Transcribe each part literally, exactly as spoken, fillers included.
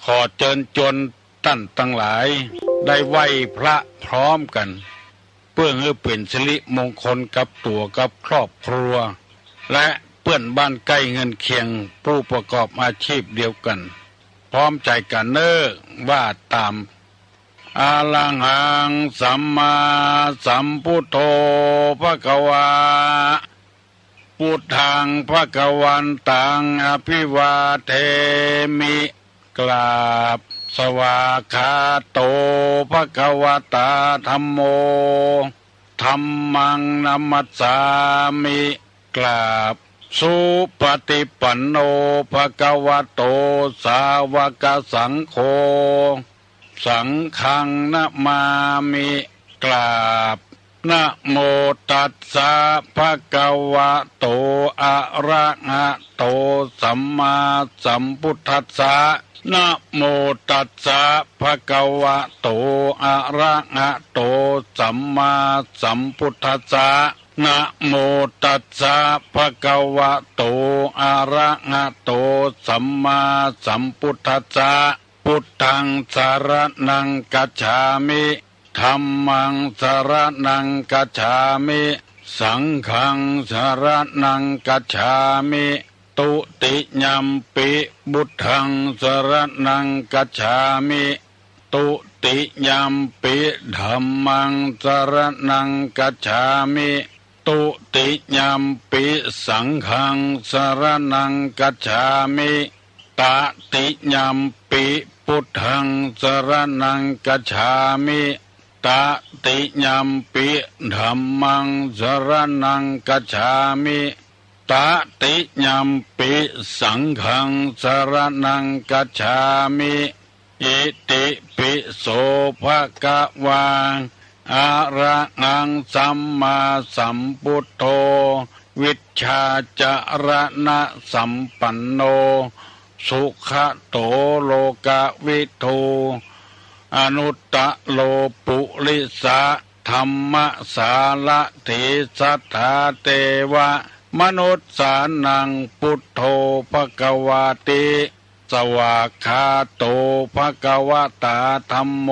ขอเจิญจวนต้านตังหลายได้ไหว้พระพร้อมกั๋น เปื้อหื้อเป๋นสิริมงคลกับตั๋วกับครอบครัว และเปื้อนบ้านใก้เฮือนเคียง ผู้ประกอบอาชีพเดียวกั๋น พร้อมใจ๋กั๋นเน่อ ว่าต๋าม อะระหัง สัมมาสัมพุทโธ ภะคะวา พุทธัง ภะคะวันตัง อะภิวาเทมิ กราบ สวากขาโต ภะคะวะตา ธัมโม ธัมมัง นะมัสสามิ กราบ สุปฏิปันโน ภะคะวะโต สาวกสังโฆ สังฆัง นะมามิ กราบ นะโมตัสสะ ภะคะวะโต อะระหะโต สัมมาสัมพุทธัสสะ นะโมตัสสะ ภะคะวะโต อะระหะโต สัมมาสัมพุทธัสสะ นะโมตัสสะ ภะคะวะโต อะระหะโต สัมมาสัมพุทธัสสะ พุทธัง สะระณัง คัจฉามิ ธัมมัง สะระณัง คัจฉามิ สังฆัง สะระณัง คัจฉามิ ตุติยัมปิ พุทธัง สะระณัง คัจฉามิ ตุติยัมปิ ธัมมัง สะระณัง คัจฉามิ ตุติยัมปิ สังฆัง สะระณัง คัจฉามิ ตะติยัมปิ พุทธัง สะระณัง คัจฉามิ ตะติยัมปิ ธัมมัง สะระณัง คัจฉามิ ตะติยัมปิ สังฆัง สะระณัง คัจฉามิ อิติปิโส ภะคะวา อะระหัง สัมมาสัมพุทโธ วิชชาจะระณะสัมปันโน สุขะโต โลกะวิทู อนุตตะโร ปุริสะ ธัมมะสารถี สัทธา เตวะ มนุสสานัง พุทโธ ภะคะวาติ สวากขาโต ภะคะวะตา ธัมโม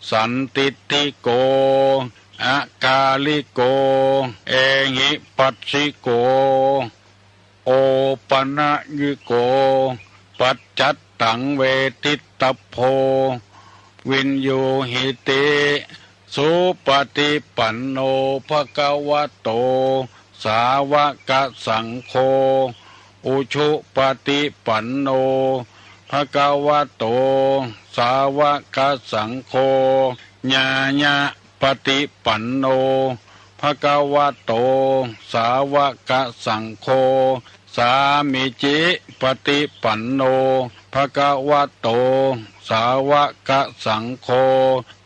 สันทิฏฐิโก อะกาลิโก เอหิปัสสิโก โอปะนะยิโก ปัจจัตตัง เวทิตตะโพ วินยูหิติ สุปฏิปันโน ภะคะวะโต สาวกสังโฆ อุชุปฏิปันโน ภะคะวะโต สาวกสังโฆ ญาญะปฏิปันโน ภะคะวะโต สาวกสังโฆ สามีจิปฏิปันโน ภะคะวะโต สาวกสังโฆ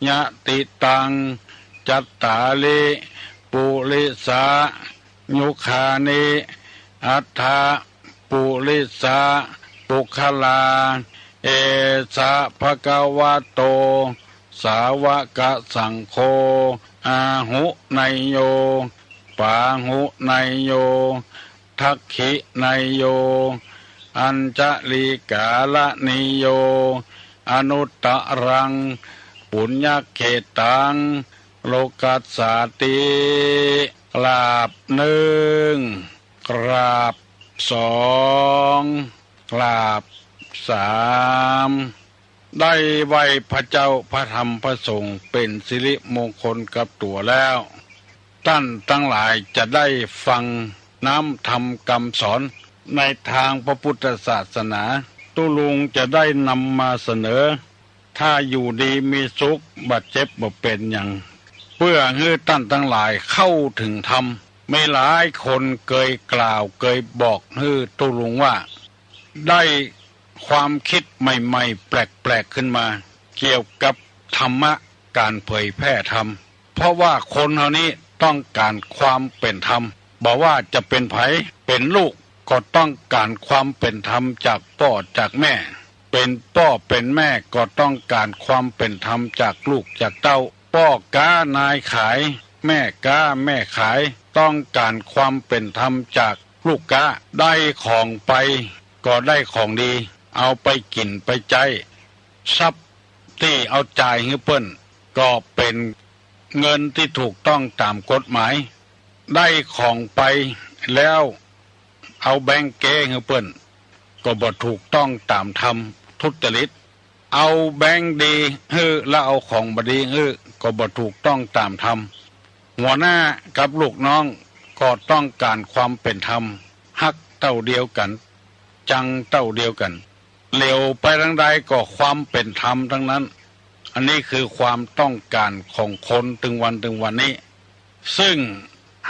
ยะติตัง จัตตาริ ปุริสา ยุคานิ อัตถะ ปุริสะ ปุคคลา เอสะ ภะคะวะโต สาวกสังโฆ อาหุเนยโย ปาหุเนยโย ทักขิเนยโย อัญชลีกาละเนยโย อนุตตะรัง ปุญญเขตตัง โลกัสสาติ กราบนึ่ง กราบสอง กราบสาม ได้ไหว้พระเจ้าพระธรรมพระสงฆ์เป๋นสิริมงคลกับตั๋วแล้ว ต้านตังหลายจะได้ฟังน้ำธรรมกำสอนในตางพระพุทธศาสนา ตุ๊ลุงจะได้นำมาเสนอ ถ้าอยู่ดีมีสุข บ่เจ็บบ่เป๋นหยัง เปื้อหื้อต้านตังหลายเข้าเถิงธรรม มีหลายคนเกยกล่าวเกยบอกหื้อตุ๊ลุงว่า ได้ความกึ๊ดใหม่ๆ แปลกๆ ขึ้นมา เกี่ยวกับธรรมะ ก๋านเผยแผ่ธรรม เพราะว่าคนเฮานี้ต้องก๋านความเป๋นธรรม บ่ว่าจะเป๋นใผ เป๋นลูกก็ต้องก๋านความเป๋นธรรมจากป้อจากแม่ เป๋นป้อเป๋นแม่ก็ต้องก๋านความเป๋นธรรมจากลูกจากเต้า ป้อก๊านายขาย แม่ก๊าแม่ขาย ต้องก๋านความเป๋นธรรมจากลูกก๊า ได้ของไปก็ได้ของดี เอาไปกิ๋นไปใจ๊ ทรัพย์ตี้เอาจ่ายหื้อเปิ้น ก็เป๋นเงินตี้ถูกต้องต๋ามกฎหมาย ได้ของไปแล้ว เอาแบงก์เก๊หื้อเปิ้น ก็บ่ถูกต้องต๋ามธรรม ทุจริต เอาแบงก์ดีหื้อ แล้วเอาของบ่ดีหื้อ ก็บ่ถูกต้องต๋ามธรรม หัวหน้ากับลูกน้องก็ต้องก๋านความเป๋นธรรม ฮักเต้าเดียวกั๋น จังเต้าเดียวกั๋น เหลียวไปตางใดก็ความเป๋นธรรมตังนั้น อันนี้คือความต้องก๋านของคนตึงวันตึงวันนี้ ซึ่ง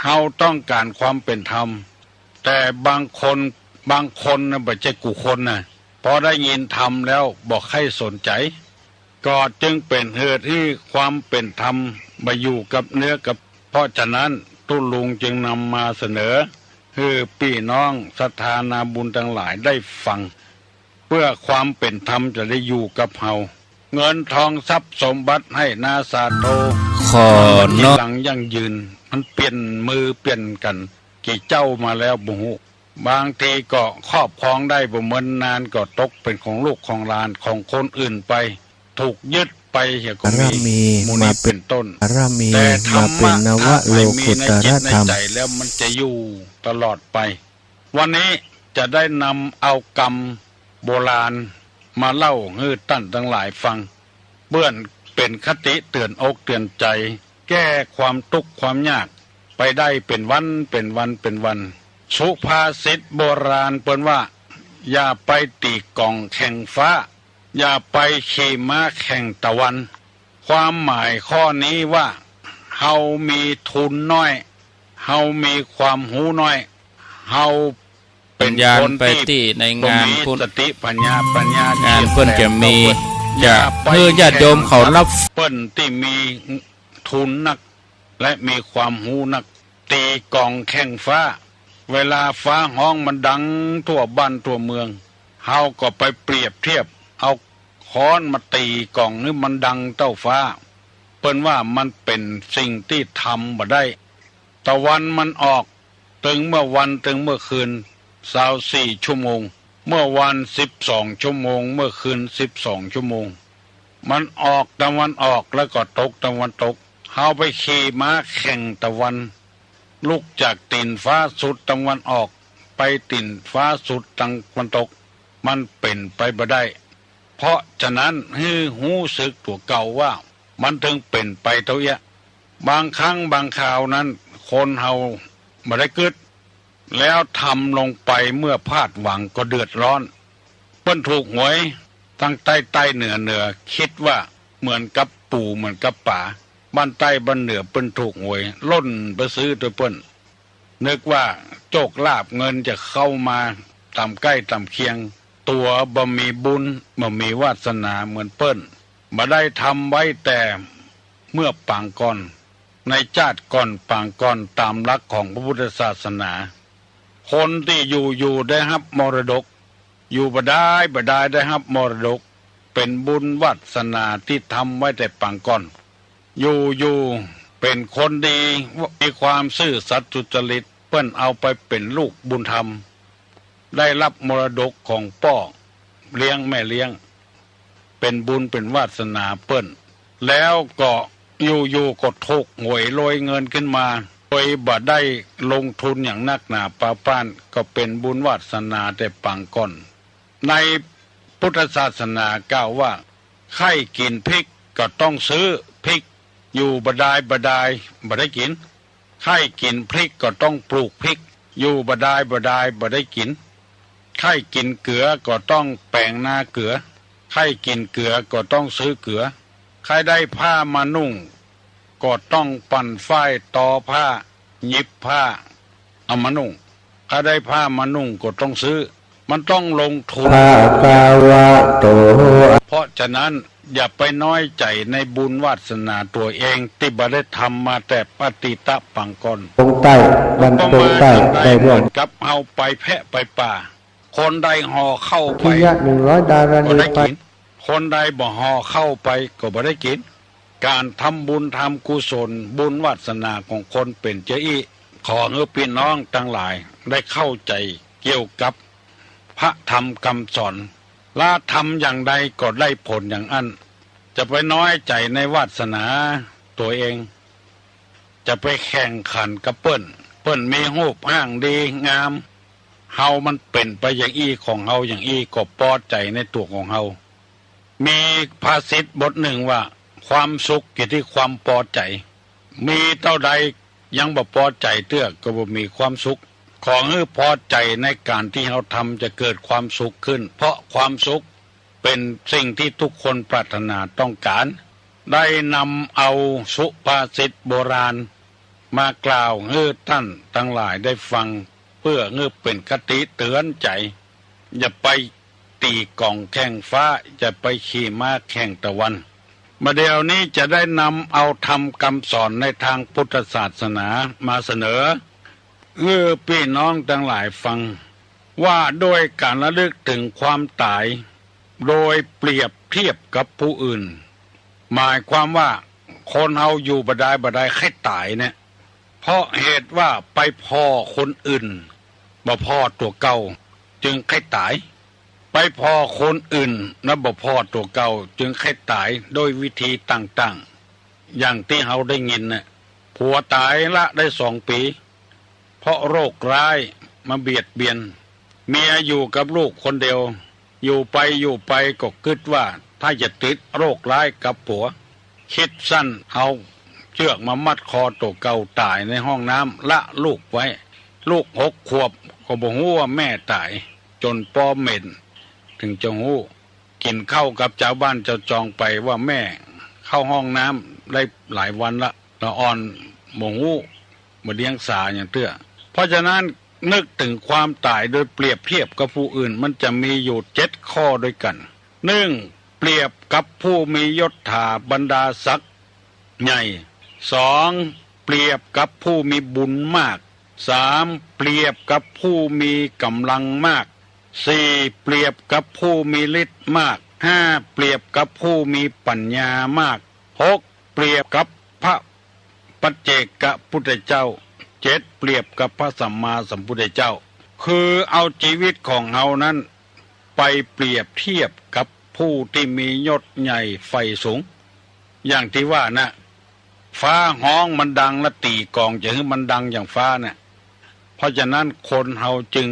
เฮาต้องก๋านความเป๋นธรรม แต่บางคน บางคนนะ บ่ใจ้กู้คนนะ พอได้ยินธรรมแล้วบ่ใค่สนใจ๋ ก็จึงเป๋นเหตุหื้อความเป๋นธรรมบ่อยู่กับเนื้อกับ เพราะฉะนั้นตุ๊ลุงจึงนำมาเสนอหื้อปี้น้องศรัทธานาบุญตังหลายได้ฟัง เปื้อความเป๋นธรรมจะได้อยู่กับเฮา เงินทองทรัพย์สมบัติไฮ่นาสาโท ขอ มันบ่ น้อม ทีหลังยั่งยืน มันเปลี่ยนมือเปลี่ยนกั๋น กี่เจ้ามาแล้วบ่ฮู้ บางทีก็ครอบครองได้บ่เมินนานก็ตกเป๋นของลูกของหลานของคนอื่นไป ถูกยึดไปเหียก็มี บารมี หมู่นี้ มาเป๋น เป๋นต้น บารมี แต่ธรรมะ มาเป๋นนวโลกุตตรธรรม ถ้าใผมีในจิตในใจ๋แล้วมันจะอยู่ตลอดไป วันนี้จะได้นำเอากำโบราณมาเล่าหื้อต้านตังหลายฟัง เปื้อเป๋นคติเตื๋อนอกเตื๋อนใจ๋ แก้ความตุ๊กข์ความยากไปได้เป๋นวันเป๋นวันเป๋นวัน สุภาษิตโบราณเปิ้นว่า อย่าไปตี๋ก๋องแข่งฟ้า อย่าไปขี่ม้าแข่งตะวัน ความหมายข้อนี้ว่า เฮามีทุนน้อย เฮามีความฮู้น้อย เฮาเป๋นคนตี้บ่มีสติปัญญา ปัญญา งานเปิ้นจะมี เปิ้นจะหื้อญาติโยมเขารับ เปิ้นตี้มีทุนนัก และมีความฮู้นัก ตี๋ก๋องแข่งฟ้า เวลาฟ้าฮ้องมันดังทั่วบ้านทั่วเมือง เฮาก็ไปเปรียบเทียบ เอาค้อนมาตี๋ก๋องหื้อมันดังเต้าฟ้า เปิ้นว่ามันเป๋นสิ่งตี้ทำบ่ได้ ตะวันมันออก ตึงเมื่อวันตึงเมื่อคืน ซาวสี่ชั่วโมง เมื่อวานสิบสองชั่วโมง เมื่อคืนสิบสองชั่วโมง มันออกตะวันออกแล้วก็ตกตะวันตก เฮาไปขี่ม้าแข่งตะวัน ลุกจากตี๋นฟ้าสุดตะวันออก ไปตี๋นฟ้าสุดตะวันตก มันเป๋นไปบ่ได้ เพราะฉะนั้นหื้อฮู้สึกตั๋วเก่าว่า มันเถิงเป๋นไปเต้าเอี้ย บางครั้งบางคราวนั้น คนเฮาบ่ได้กึ๊ด แล้วทำลงไปเมื่อพลาดหวังก็เดือดร้อน เปิ้นถูกหวย ตังใต้ใต้เหนือเหนือ กึ๊ดว่าเหมือนกับปู่เหมือนกับป๋า บ้านใต้บ้านเหนือเปิ้นถูกหวย ล่นไปซื้อตวยเปิ้น นึกว่าโจคลาภเงินจะเข้ามาต๋ามใก้ต๋ามเคียง ตั๋วบ่มีบุญ บ่มีวาสนาเหมือนเปิ้น บ่ได้ทำไว้แต่เมื่อปางก่อน ในจาติก่อนปางก่อน ต๋ามหลักของพระพุทธศาสนา คนตี้อยู่ๆ ได้ฮับมรดก อยู่บ่ดายบ่ดายได้ฮับมรดก เป๋นบุญวาสนาตี้ทำไว้แต่ปางก่อน อยู่ๆ เป๋นคนดี มีความซื่อสัตย์สุจริต เปิ้นเอาไปเป๋นลูกบุญธรรม ได้ฮับมรดกของป้อเลี้ยงแม่เลี้ยง เป๋นบุญเป๋นวาสนาเปิ้น แล้วก็อยู่ๆ ก็ถูกหวยรวยเงินขึ้นมา โดยบ่ได้ลงทุนหยังนักหนาปาป้าน ก็เป๋นบุญวาสนาแต่ปางก่อน ในพุทธศาสนากล่าวว่า ใค่กิ๋นพริกก็ต้องซื้อพริก อยู่บ่ดายบ่ดายบ่ได้กิ๋น ใค่กิ๋นพริกก็ต้องปลูกพริก อยู่บ่ดายบ่ดายบ่ได้กิ๋น ใค่กิ๋นเกลือก็ต้องแป๋งนาเกลือ ใค่กิ๋นเกลือก็ต้องซื้อเกลือ ใค่ได้ผ้ามานุ่ง ก็ต้องปั่นฝ้ายตอผ้า หยิบผ้า เอามานุ่ง ใค่ได้ผ้ามานุ่งก็ต้องซื้อ มันต้องลงทุน ภะคะวะโต เพราะฉะนั้นอย่าไปน้อยใจ๋ในบุญวาสนาตั๋วเองตี้บ่ได้ทำมาแต่อดีตปางก่อน ตรงใต้ บ้านตรงใต้ ก็มาทำได้ ได้ร่วม เหมือนกับเฮาไปแพะไปป่า คนใดห่อข้าวไป ทิยะ หนึ่งร้อยดารานี ก็ได้กิ๋น คนใดบ่ห่อข้าวไปก็บ่ได้กิ๋น ก๋านทำบุญทำกุศล บุญวาสนาของคนเป๋นเจ้าอี้ ขอหื้อปี้น้องตังหลายได้เข้าใจ๋เกี่ยวกับพระธรรมกำสอน ละธรรมอย่างใดก็ได้ผลอย่างอั้น จะไปน้อยใจ๋ในวาสนาตั๋วเอง จะไปแข่งขันกับเปิ้น เปิ้นมีฮูปฮ่างดีงาม เฮามันเป๋นไปอย่างอี้ ของเฮาอย่างอี้ ก็ปอใจ๋ในตั๋วของเฮา มีภาษิตบทนึ่งว่า ความสุขอยู่ที่ความปอใจ๋ มีเต้าใดยังบ่ปอใจ๋เตื้อ ก็บ่มีความสุข ขอหื้อปอใจ๋ในก๋านตี้เฮาทำ จะเกิดความสุขขึ้น เพราะความสุขเป๋นสิ่งที่ทุกคนปรารถนาต้องก๋าน ได้นำเอาสุภาษิตโบราณมากล่าวหื้อต้านตังหลายได้ฟัง เปื้อหื้อเป๋นคติเตื๋อนใจ๋ อย่าไป ตี๋ก๋องแข่งฟ้า อย่าไปขี่ม้าแข่งตะวัน บ่าเดี่ยวนี้จะได้นำเอาธรรมกำสอนในตางพุทธศาสนามาเสนอ หื้อปี้น้องตังหลายฟัง ว่าโดยก๋านระลึกเถิงความต๋าย โดยเปรียบเทียบกับผู้อื่น หมายความว่าคนเฮาอยู่บ่ดายบ่ดายใค่ต๋ายเนี่ย เพราะเหตุว่าไปผ่อคนอื่น บ่ผ่อตั๋วเก่า จึงใค่ต๋าย ไปผ่อคนอื่นแล้วบ่ผ่อตั๋วเก่า จึงใค่ต๋ายโดยวิธีต่างๆ อย่างตี้เฮาได้ยินน่ะ ผัวต๋ายละได้สองปี๋ เพราะโรคร้ายมาเบียดเบียน เมียอยู่กับลูกคนเดียว อยู่ไปอยู่ไปก็กึ๊ดว่าถ้าจะติดโรคร้ายกับผัว กึ๊ดสั้นเอาเจื้อกมามัดคอตั๋วเก่าต๋ายในห้องน้ำ ละลูกไว้ ลูกหกขวบก็บ่ฮู้ว่าแม่ต๋าย จ๋นปอเหม็นเถิงจะฮู้ กิ๋นข้าวกับจาวบ้านจาวจองไปว่าแม่เข้าห้องน้ำได้หลายวันละ ละอ่อนบ่ฮู้ บ่เดียงสาหยังเตื้อ เพราะฉะนั้นนึกเถิงความต๋ายโดยเปรียบเทียบกับผู้อื่น มันจะมีอยู่เจ็ดข้อด้วยกั๋น นึ่ง เปรียบกับผู้มียศถาบรรดาศักดิ์ใหญ่ สอง เปรียบกับผู้มีบุญมาก สาม เปรียบกับผู้มีก๋ำลังมาก สี่ เปรียบกับผู้มีฤทธิ์มาก ห้า เปรียบกับผู้มีปัญญามาก หก เปรียบกับพระปัจเจกพุทธเจ้า เจ็ด เปรียบกับพระสัมมาสัมพุทธเจ้า คือเอาจีวิตของเฮานั้นไปเปรียบเทียบกับผู้ตี้มียศใหญ่ใฝ่สูง อย่างตี้ว่านะ ฟ้าฮ้องมันดัง ละตี๋ก๋องจะหื้อมันดังอย่างฟ้าเนี่ย เพราะฉะนั้นคนเฮาจึง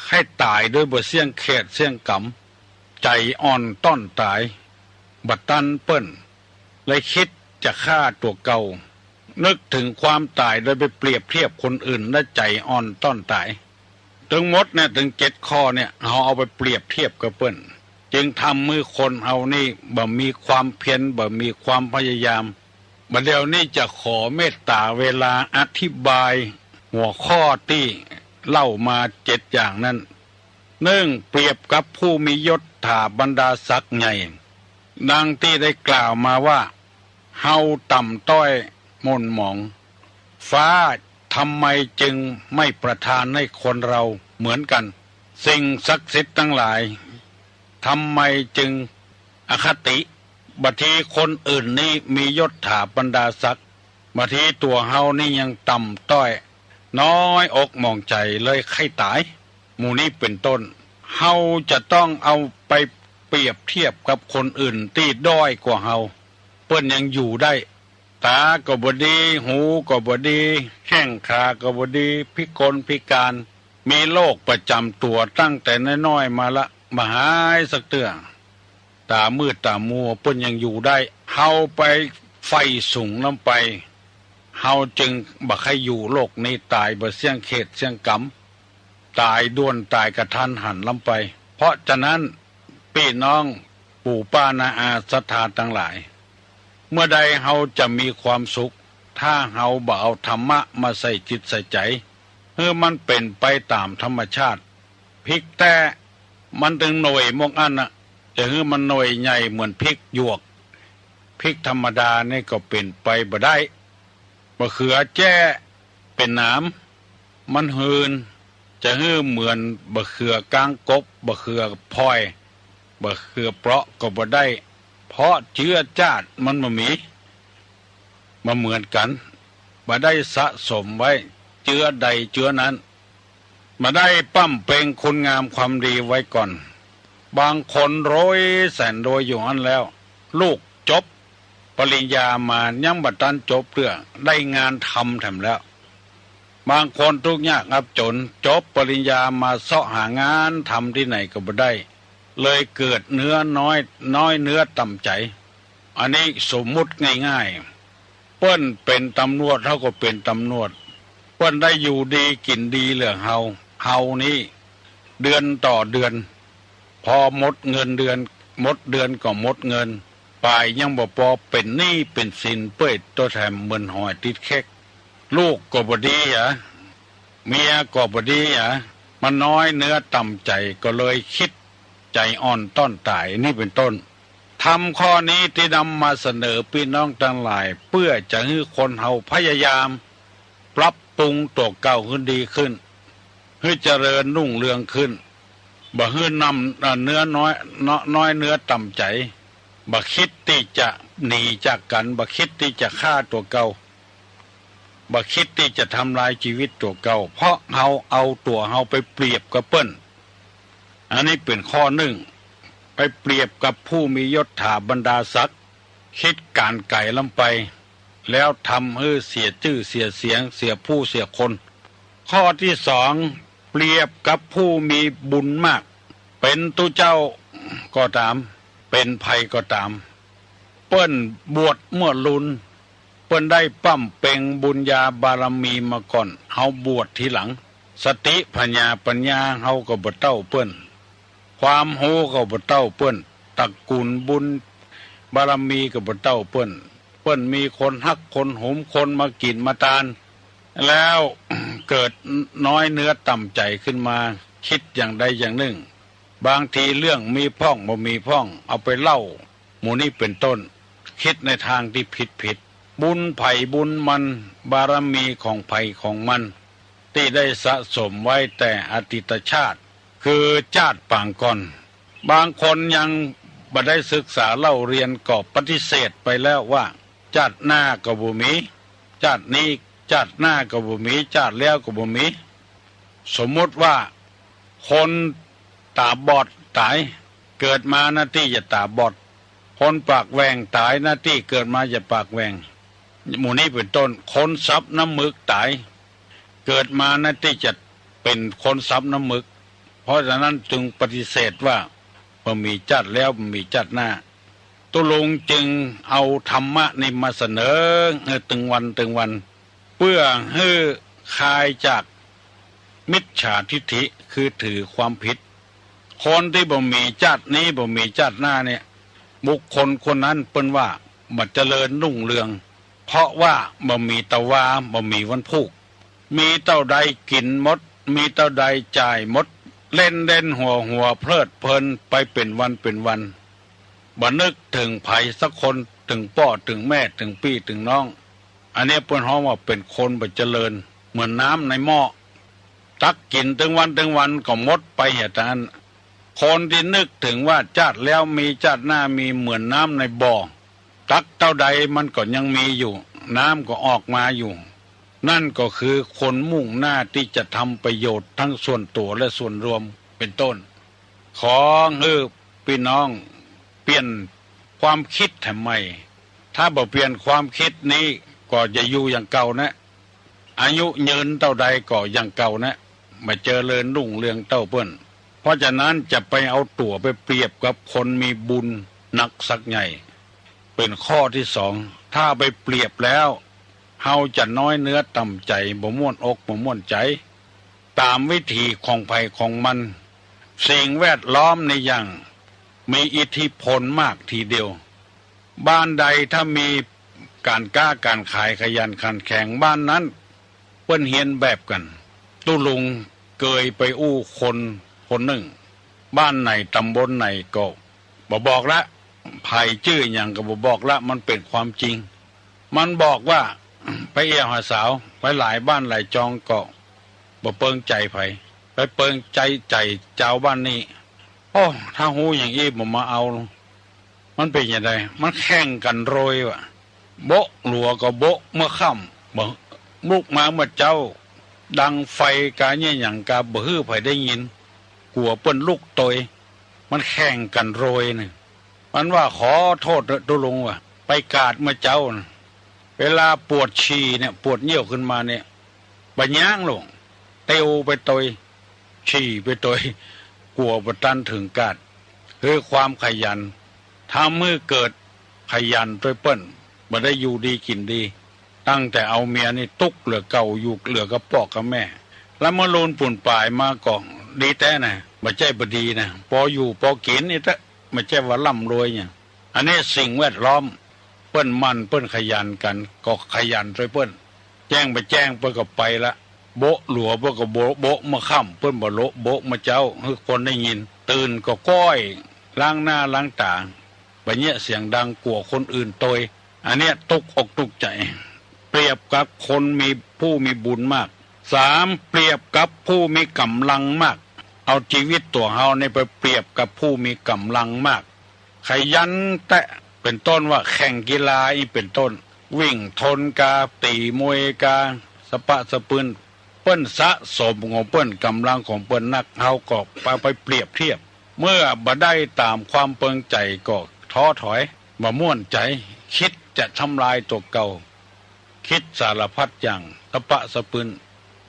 ใค่ต๋ายโดยบ่เสี้ยงเขตเสี้ยงก๋ำ ใจ๋อ่อนต้อนต๋าย บ่ตันเปิ้น เลยกึ๊ดจะฆ่าตั๋วเก่า นึกเถิงความต๋ายโดยไปเปรียบเทียบคนอื่น และใจ๋อ่อนต้อนต๋าย ตึงหมดเนี่ย ตึงเจ็ดข้อเนี่ย เฮาเอาไปเปรียบเทียบกับเปิ้น จึงทำหื้อคนเฮานี่บ่มีความเพียร บ่มีความพยายาม บ่าเดี่ยวนี้จะขอเมตต๋าเวลาอธิบายหัวข้อตี้เล่ามาเจ็ดอย่างนั้น นึ่ง เปรียบกับผู้มียศถาบรรดาศักดิ์ใหญ่ ดังตี้ได้กล่าวมาว่า เฮาต่ำต้อยหม่นหมอง ฟ้าทำไมจึงไม่ประทานให้คนเราเหมือนกั๋น สิ่งศักดิ์สิทธิ์ตังหลายทำไมจึงอคติ บางทีคนอื่นนี้มียศถาบรรดาศักดิ์ บางทีตั๋วเฮานี่ยังต่ำต้อย น้อยอกหมองใจ๋ เลยใค่ต๋าย หมู่นี้เป๋นต้น เฮาจะต้องเอาไปเปรียบเทียบกับคนอื่นตี้ด้อยกว่าเฮา เปิ้นยังอยู่ได้ ต๋าก็บ่ดี หูก็บ่ดี แข้งขาก็บ่ดี พิกลพิก๋าน มีโรคประจ๋ำตั๋วตั้งแต่น้อยๆ มาละ บ่หายสักเตื้อ ต๋ามืดต๋ามัว เปิ้นยังอยู่ได้ เฮาไปใฝ่สูงล้ำไป เฮาจึงบ่ใค่อยู่โลกนี้ ต๋ายบ่เสี้ยงเขตเสี้ยงก๋ำ ต๋ายด่วนต๋ายกะทันหันล้ำไป เพราะฉะนั้น ปี้น้องปู่ป้าน้าอาศรัทธาตังหลาย เมื่อใดเฮาจะมีความสุข ถ้าเฮาบ่เอาธรรมะมาใส่จิตใส่ใจ๋ หื้อมันเป๋นไปต๋ามธรรมชาติ พริกแต๊มันตึงหน่วยมวกอั้นน่ะ จะหื้อมันหน่วยใหญ่เหมือนพริกหยวก พริกธรรมดานี่ก็เป๋นไปบ่ได้ บ่าเขือแจ้เป๋นหนาม มันหืน จะหื้อเหมือนบ่าเขือก้างกบ บ่าเขือพลอย บ่าเขือเปราะก็บ่ได้ เพราะเจื๊อจ้าดมันบ่มี บ่เหมือนกั๋น บ่ได้สะสมไว้ เจื๊อใดเจื๊อนั้น บ่ได้บำเพ็งคุณงามความดีไว้ก่อน บางคนรวยแสนรวยอยู่หั้นแล้ว ลูกจบปริญญามายังบ่ตันจบเตื้อ ได้งานทำแถมแล้ว บางคนทุกข์ยากอับจน จบปริญญามาเซาะหางานทำตี้ไหนก็บ่ได้ เลยเกิดเนื้อน้อย น้อยเนื้อต่ำใจ๋ อันนี้สมมุติง่ายๆ เปิ้นเป๋นตำรวจ เฮาก็เป๋นตำรวจ เปิ้นได้อยู่ดีกิ๋นดีเหลือเฮา เฮานี้เดือนต่อเดือน พอหมดเงินเดือน หมดเดือนก็หมดเงิน ป๋ายยังบ่ปอเป๋นหนี้เป๋นสินเป้ย ตั๋วแถมเหมือนหอยติดเข็ก ลูกก็บ่ดีหยา เมียก็บ่ดีหยา มันน้อยเนื้อต่ำใจ๋ ก็เลยคิดใจ๋อ่อนต้อนต๋าย นี่เป๋นต้น ธรรมข้อนี้ตี้นำมาเสนอปี้น้องตังหลาย เปื้อจะหื้อคนเฮาพยายามปรับปรุงตั๋วเก่าหื้อดีขึ้น หื้อเจริญรุ่งเรืองขึ้น บ่หื้อน้ำ เอ่อ เนื้อน้อย น้อย น้อยเนื้อต่ำใจ๋ บ่คิดตี้จะหนีจากกั๋น บ่คิดตี้จะฆ่าตั๋วเก่า บ่คิดตี้จะทำลายจีวิตตั๋วเก่า เพราะเฮาเอาตั๋วเฮาไปเปรียบกับเปิ้น อันนี้เป๋นข้อนึ่ง ไปเปรียบกับผู้มียศถาบรรดาศักดิ์ คิดก๋านไก๋ล้ำไป แล้วทำหื้อเสียจื้อเสียเสียง เสียผู้เสียคน ข้อตี้สอง เปรียบกับผู้มีบุญมาก เป๋นตุ๊เจ้าก็ต๋าม เป๋นใผก็ต๋าม เปิ้นบวชเมื่อลุน เปิ้นได้บำเพ็ญบุญญาบารมีมาก่อน เฮาบวชทีหลัง สติผญาปัญญาเฮาก็บ่เต้าเปิ้น ความฮู้ก็บ่เต้าเปิ้น ตระกูลบุญบารมีก็บ่เต้าเปิ้น เปิ้นมีคนฮักคนหุม คนมากิ๋นมาตาน แล้ว เกิดน้อยเนื้อต่ำใจ๋ขึ้นมา คิดอย่างใดอย่างนึ่ง บางทีเรื่องมีพ่องบ่มีพ่อง เอาไปเล่า หมู่นี้เป๋นต้น คิดในตางตี้ผิดๆ บุญใผบุญมัน บารมีของใผของมัน ตี้ได้สะสมไว้แต่อดีตชาติ คือจาติปางก่อน บางคนยังบ่ได้ศึกษาเล่าเรียนก็ปฏิเสธไปแล้วว่า จาติหน้าก็บ่มี จาตินี้ จาติหน้าก็บ่มี จาติแล้วก็บ่มี สมมุติว่า คนต๋าบอดต๋าย เกิดมาหน้าตี้จะต๋าบอด คนปากแหว่งต๋าย หน้าตี้เกิดมาจะปากแหว่ง หมู่นี้เป๋นต้น คนสับน้ำหมึกต๋าย เกิดมาหน้าตี้จะเป๋นคนสับน้ำหมึก เพราะฉะนั้นจึงปฏิเสธว่าบ่มีจาติแล้ว บ่มีจาติหน้า ตุ๊ลุงจึงเอาธรรมะนี้มาเสนอหื้อตึงวันตึงวัน เปื้อหื้อคลายจากมิจฉาทิฏฐิ คือถือความผิด คนตี้บ่มีจาตินี้ บ่มีจาติหน้าเนี่ย บุคคลคนนั้นเปิ้นว่าบ่เจริญรุ่งเรือง เพราะว่าบ่มีตะวา บ่มีวันพูก มีเต้าใดกิ๋นหมด มีเต้าใดจ่ายหมด เล่นเล่นหัวหัวเพลิดเพลินไปเป๋นวันเป๋นวัน บ่นึกเถิงใผสักคน เถิงป้อ เถิงแม่ เถิงปี้ เถิงน้อง อันเนี้ยเปิ้นฮ้องว่าเป๋นคนบ่เจริญ เหมือนน้ำในหม้อ ตักกิ๋นตึงวันตึงวันก็หมดไปเหียเต้านั้น คนตี้นึกเถิงว่าจาติแล้วมี จาติหน้ามี เหมือนน้ำในบ่อ ตักเต้าใดมันก็ยังมีอยู่ น้ำก็ออกมาอยู่ นั่นก็คือคนมุ่งหน้าตี้จะทำประโยชน์ทั้งส่วนตั๋วและส่วนรวม เป๋นต้น ขอหื้อปี้น้องเปลี่ยนความคิดหื้อใหม่ ถ้าบ่เปลี่ยนความคิดนี้ก็จะอยู่อย่างเก่านะ อายุยืนเต้าใดก็อย่างเก่านะ บ่เจริญรุ่งเรืองเต้าเปิ้น เพราะฉะนั้นจะไปเอาตั๋วไปเปรียบกับคนมีบุญนักสักใหญ่ เป๋นข้อตี้สอง ถ้าไปเปรียบแล้ว เฮาจะน้อยเนื้อต่ำใจ๋ บ่ม่วนอกบ่ม่วนใจ๋ ต๋ามวิถีของใผของมัน สิ่งแวดล้อมในอย่างมีอิทธิพลมากทีเดียว บ้านใดถ้ามีก๋านก๊าก๋านขายขยันขันแข็ง บ้านนั้นเปิ้นเฮียนแบบกั๋น ตุ๊ลุงเกยไปอู้คนคนนึ่ง บ้านไหนต๋ำบลไหนก็บ่บอกละ ใผจื้อหยังก็บ่บอกละ มันเป๋นความจริง มันบอกว่า ไปแอ่วหาสาว ไปหลายบ้านหลายจองก็บ่เปิงใจ๋ใผ ไปเปิงใจ๋ ใจ๋จาวบ้านนี้ โอ้ ถ้าฮู้อย่างอี้บ่มาเอา มันเป๋นอย่างใด มันแข่งกั๋นโรยว่ะ โบ๊ะหลัวก็โบ๊ะเมื่อค่ำ บ่ ลุกมาเมื่อเจ๊า ดังไฟกาเยียะหยังกาบ่หื้อใผได้ยิน กั๋วเปิ้นลุกตวย มันแข่งกั๋นโรยเนี่ย มันว่า ขอโต้ษเต๊อะตุ๊ลุง ว่าไปกาดเมื่อเจ๊าน่ะ เวลาปวดฉี่เนี่ย ปวดเยี่ยวขึ้นมาเนี่ย บ่ย้างลง เตียวไปตวย ฉี่ไปตวย กั๋วบ่ตันเถิงกาด คือความขยัน ทำหื้อเกิดขยันตวยเปิ้น บ่ได้อยู่ดีกิ๋นดี ตั้งแต่เอาเมียนี่ตุ๊กเหลือเก่า อยู่เหลือกับป้อกับแม่ แล้วเมื่อลูนปูนป๋ายมาก็ดีแต๊นะ บ่ใจ้บ่ดีนะ ปออยู่ปอกิ๋นนี่เต๊อะ บ่ใจ้ว่าร่ำรวยหยัง อันนี้สิ่งแวดล้อม เปิ้นหมั่นเปิ้นขยันกั๋น ก็ขยันตวยเปิ้น แจ้งบ่แจ้งเปิ้นก็ไปละ โบ๊ะหลัวเปิ้นก็โบ๊ะ โบ๊ะเมื่อค่ำ เปิ้นบ่โละ โบ๊ะเมื่อเจ๊า หื้อคนได้ยิน ตื่นก็ก้อย ล้างหน้าล้างต๋า บ่เยียะเสียงดัง กั๋วคนอื่นตวย อันเนี้ยตุ๊กอกตุ๊กใจ๋ เปรียบกับคนมี ผู้มีบุญมาก สาม เปรียบกับผู้มีก๋ำลังมาก เอาจีวิตตั๋วเฮานี่ไปเปรียบกับผู้มีก๋ำลังมาก ขยันแต๊ เป๋นต้นว่าแข่งกีฬาอี้เป๋นต้น วิ่งทนกา ตี๋มวยกา สะปะสะปืน เปิ้นสะสมของเปิ้น ก๋ำลังของเปิ้นนัก เฮาก็ไป ไปเปรียบเทียบ เมื่อบ่ได้ต๋ามความเปิงใจ๋ก็ท้อถอย บ่ม่วนใจ๋ กึ๊ดจะทำลายตั๋วเก่า กึ๊ดสารพัดอย่าง สะปะสะปืน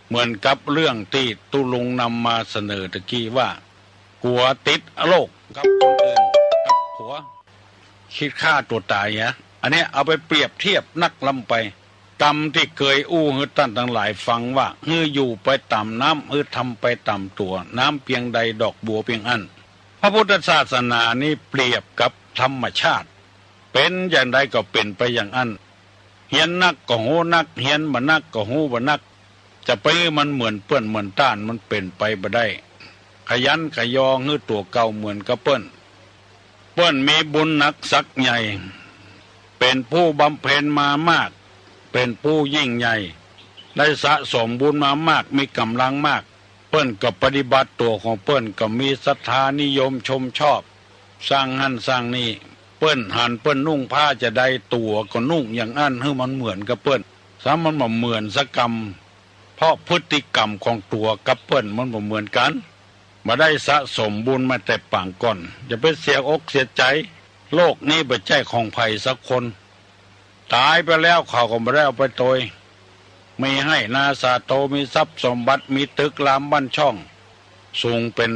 เหมือนกับเรื่องตี้ตุ๊ลุงนำมาเสนอตะกี้ว่า กั๋วติดโรคกับคนอื่น กับผัว กึ๊ดฆ่าตั๋วต๋ายเหีย อันเนี้ยเอาไปเปรียบเทียบนักล้ำไป กำตี้เกยอู้หื้อต้านตังหลายฟังว่า หื้ออยู่ไปต๋ามน้ำ หื้อทำไปต๋ามตั๋ว น้ำเปียงใดดอกบัวเปียงอั้น พระพุทธศาสนานี้เปรียบกับธรรมชาติ เป๋นอย่างใดก็เป๋นไปอย่างอั้น เฮียนนักก็ฮู้นัก เฮียนบ่นักก็ฮู้บ่นัก จะไปหื้อมันเหมือนเปิ้นเหมือนต้าน มันเป๋นไปบ่ได้ ขยันขยอหื้อตั๋วเก่าเหมือนกับเปิ้น เปิ้นมีบุญหนักศักดิ์ใหญ่ เป๋นผู้บำเพ็ญมามาก เป๋นผู้ยิ่งใหญ่ ได้สะสมบุญมามาก มีก๋ำลังมาก เปิ้นก็ปฏิบัติตั๋วของเปิ้น ก็มีศรัทธานิยมชมชอบ สร้างหั้นสร้างนี่ เปิ้นหันเปิ้นนุ่งผ้าจะใด ตั๋วก็นุ่งอย่างอั้น หื้อมันเหมือนกับเปิ้น ซ้ำมันบ่เหมือนสักกำ เพราะพฤติกรรมของตั๋วกับเปิ้นมันบ่เหมือนกั๋น บ่ได้สะสมบุญมาแต่ปางก่อน อย่าไปเสียอกเสียใจ๋ โลกนี้บ่ใจ้ของใผสักคน ต๋ายไปแล้วเขาก็บ่ได้เอาไปตวย มีไฮ่นาสาโท มีทรัพย์สมบัติ มีตึกรามบ้านช่อง สูงเป๋น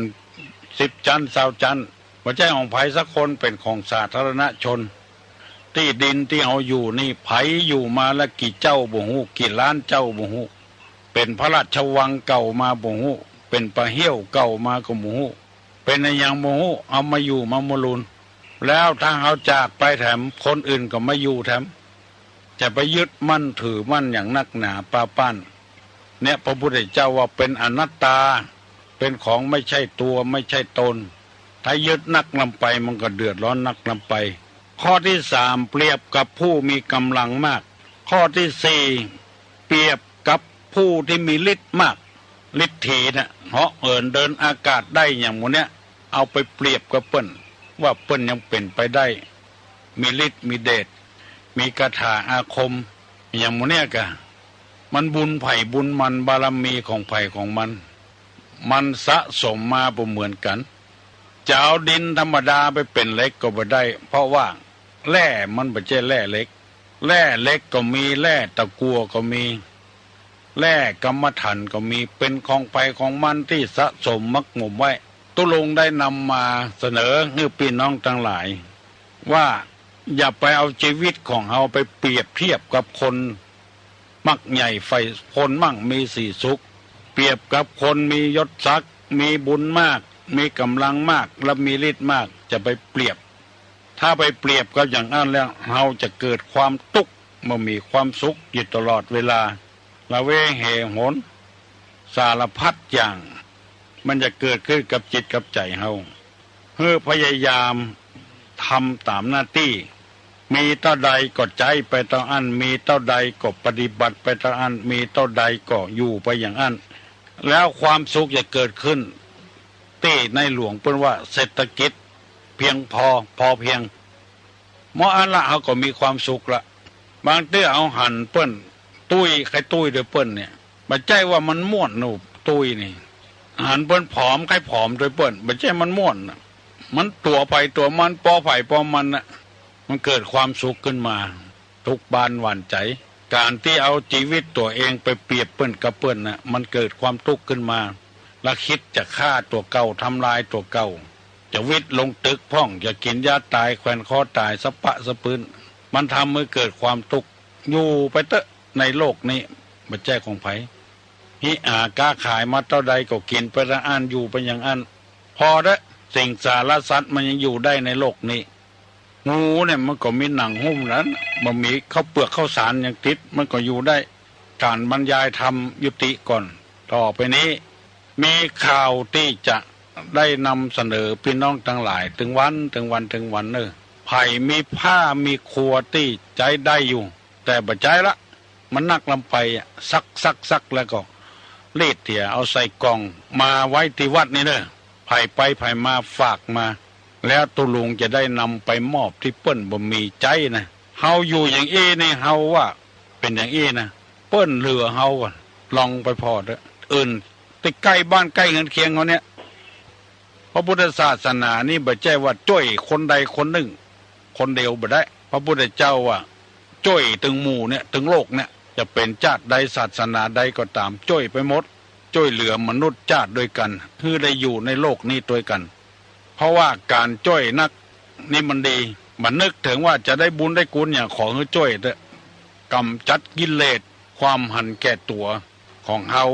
สิบจั๊น ซาวจั๊น บ่ใจ้ของใผสักคน เป๋นของสาธารณชน ตี้ดินตี้เฮาอยู่นี่ ใผอยู่มาละกี่เจ้าบ่ฮู้ กี่ล้านเจ้าบ่ฮู้ เป๋นพระราชวังเก่ามาบ่ฮู้ เป๋นป่าเฮี้ยวเก่ามาก็บ่ฮู้ เป๋นอะหยังบ่ฮู้ เอามาอยู่มาบำรุง แล้วถ้าเฮาจากไปแถม คนอื่นก็มาอยู่แถม จะไปยึดมั่นถือมั่นอย่างนักหนาปาป้าน เนี่ยพระพุทธเจ้าว่าเป๋นอนัตตา เป๋นของไม่ใช่ตัวไม่ใช่ตน ถ้ายึดนักล้ำไปมันก็เดือดร้อนนักล้ำไป ข้อตี้สาม เปรียบกับผู้มีก๋ำลังมาก ข้อตี้สี่ เปรียบกับผู้ตี้มีฤทธิ์มาก ฤทธีน่ะ เหาะเหินเดินอากาศได้อย่างหมู่เนี้ย เอาไปเปรียบกับเปิ้น ว่าเปิ้นยังเป๋นไปได้ มีฤทธิ์มีเดช มีคาถาอาคม อย่างหมู่เนี้ยกะ มันบุญใผบุญมัน บารมีของใผของมัน มันสะสมมาบ่เหมือนกั๋น จะเอาดินธรรมดาไปเป๋นเหล็กก็บ่ได้ เพราะว่าแร่มันบ่ใจ้แร่เหล็ก แร่เหล็กก็มี แร่ตะกั่วก็มี แร่กรรมะถันก็มี เป๋นของใผของมันตี้สะสมหมักหมมไว้ ตุ๊ลุงได้นำมาเสนอหื้อปี้น้องตังหลาย ว่าอย่าไปเอาจีวิตของเฮาไปเปรียบเทียบกับคนมักใหญ่ใฝ่ คนมั่งมีสีสุข เปรียบกับคนมียศศักดิ์ มีบุญมาก มีก๋ำลังมาก และมีฤทธิ์มาก จะไปเปรียบ ถ้าไปเปรียบกับอย่างอั้นแล้ว เฮาจะเกิดความตุ๊กข์ บ่มีความสุขอยู่ตลอดเวลา ละเวงเหหน สารพัดอย่าง มันจะเกิดขึ้นกับจิตกับใจ๋เฮา หื้อพยายามทำต๋ามหน้าตี้ มีเต้าใดก็ใจ๊ไปเต้าอั้น มีเต้าใดก็ปฏิบัติไปเต้าอั้น มีเต้าใดก็อยู่ไปอย่างอั้น แล้วความสุขจะเกิดขึ้น ตี้ในหลวงเปิ้นว่าเศรษฐกิจเพียงพอ พอเพียง เมื่ออั้นละเฮาก็มีความสุขละ บางเตื้อเฮาหันเปิ้นตุ้ย ใค่ตุ้ยตวยเปิ้นเนี่ย บ่ใจ้ว่ามันม่วนหนูตุ้ยนี่ หันเปิ้นผอม ใค่ผอมตวยเปิ้น บ่ใจ้มันม่วนน่ะ มันตั๋วใผตั๋วมัน ปอใผปอมันน่ะ มันเกิดความสุขขึ้นมา ทุกบ้านหวั่นใจ๋ ก๋านตี้เอาจีวิตตั๋วเองไปเปรียบเปิ้นกับเปิ้นน่ะ มันเกิดความตุ๊กข์ขึ้นมา ละกึ๊ดจะฆ่าตั๋วเก่า ทำลายตั๋วเก่า จะวิดลงตึกพ่อง จะกิ๋นยาต๋าย แขวนคอต๋าย สะปะสะปื้น มันทำหื้อเกิดความตุ๊กข์ อยู่ไปเต๊อะ ในโลกนี้ บ่ใจ้ของใผ ฮิหาก๊าขายมาเต้าใดก็กิ๋นไปเต้าอั้น อยู่ไปอย่างอั้น ผ่อเต๊อะ สิงสารสัตว์มันยังอยู่ได้ในโลกนี้ งูเนี่ยมันก็มีหนังหุ้มนั้น บ่มีข้าวเปลือกข้าวสารยังติด มันก็อยู่ได้ ก๋านบรรยายธรรมยุติก่อน ต่อไปนี้ มีข่าวตี้จะได้นำเสนอปี้น้องตังหลาย ตึงวัน ตึงวัน ตึงวันเน่อ ใผมีผ้ามีครัวตี้ใจ๊ได้อยู่ แต่บ่ใจ๊ละ มันนักล้ำไปอะ ซัก ซัก ซักแล้วก็รีดเหีย เอาใส่ก่องมาไว้ตี้วัดนี่เน่อ ใผไปใผมาฝากมา แล้วตุ๊ลุงจะได้นำไปมอบตี้เปิ้นบ่มีใจ๊นะ เฮาอยู่อย่างอี้นี่ เฮาว่าเป๋นอย่างอี้นะ เปิ้นเหลือเฮาก่อน ลองไปผ่อเต๊อะ อื่นตี้ใก้บ้านใก้เฮือนเคียงเฮาเนี่ย พระพุทธศาสนานี่บ่ใจ้ว่าจ้วยคนใดคนนึ่ง คนเดียวบ่ได้ พระพุทธเจ้าว่าจ้วยตึงหมู่เนี่ย ตึงโลกเนี่ย จะเป๋นจาติใดศาสนาใดก็ต๋าม จ้วยไปหมด จ้วยเหลือมนุษย์จาติตวยกั๋น หื้อได้อยู่ในโลกนี้ตวยกั๋น เพราะว่าก๋านจ้วยนักนี่มันดี บ่นึกเถิงว่าจะได้บุญได้กุลหยัง ขอหื้อจ้วยเต๊อะ ก๋ำจัดกิเลสความหันแก่ตั๋วของเฮา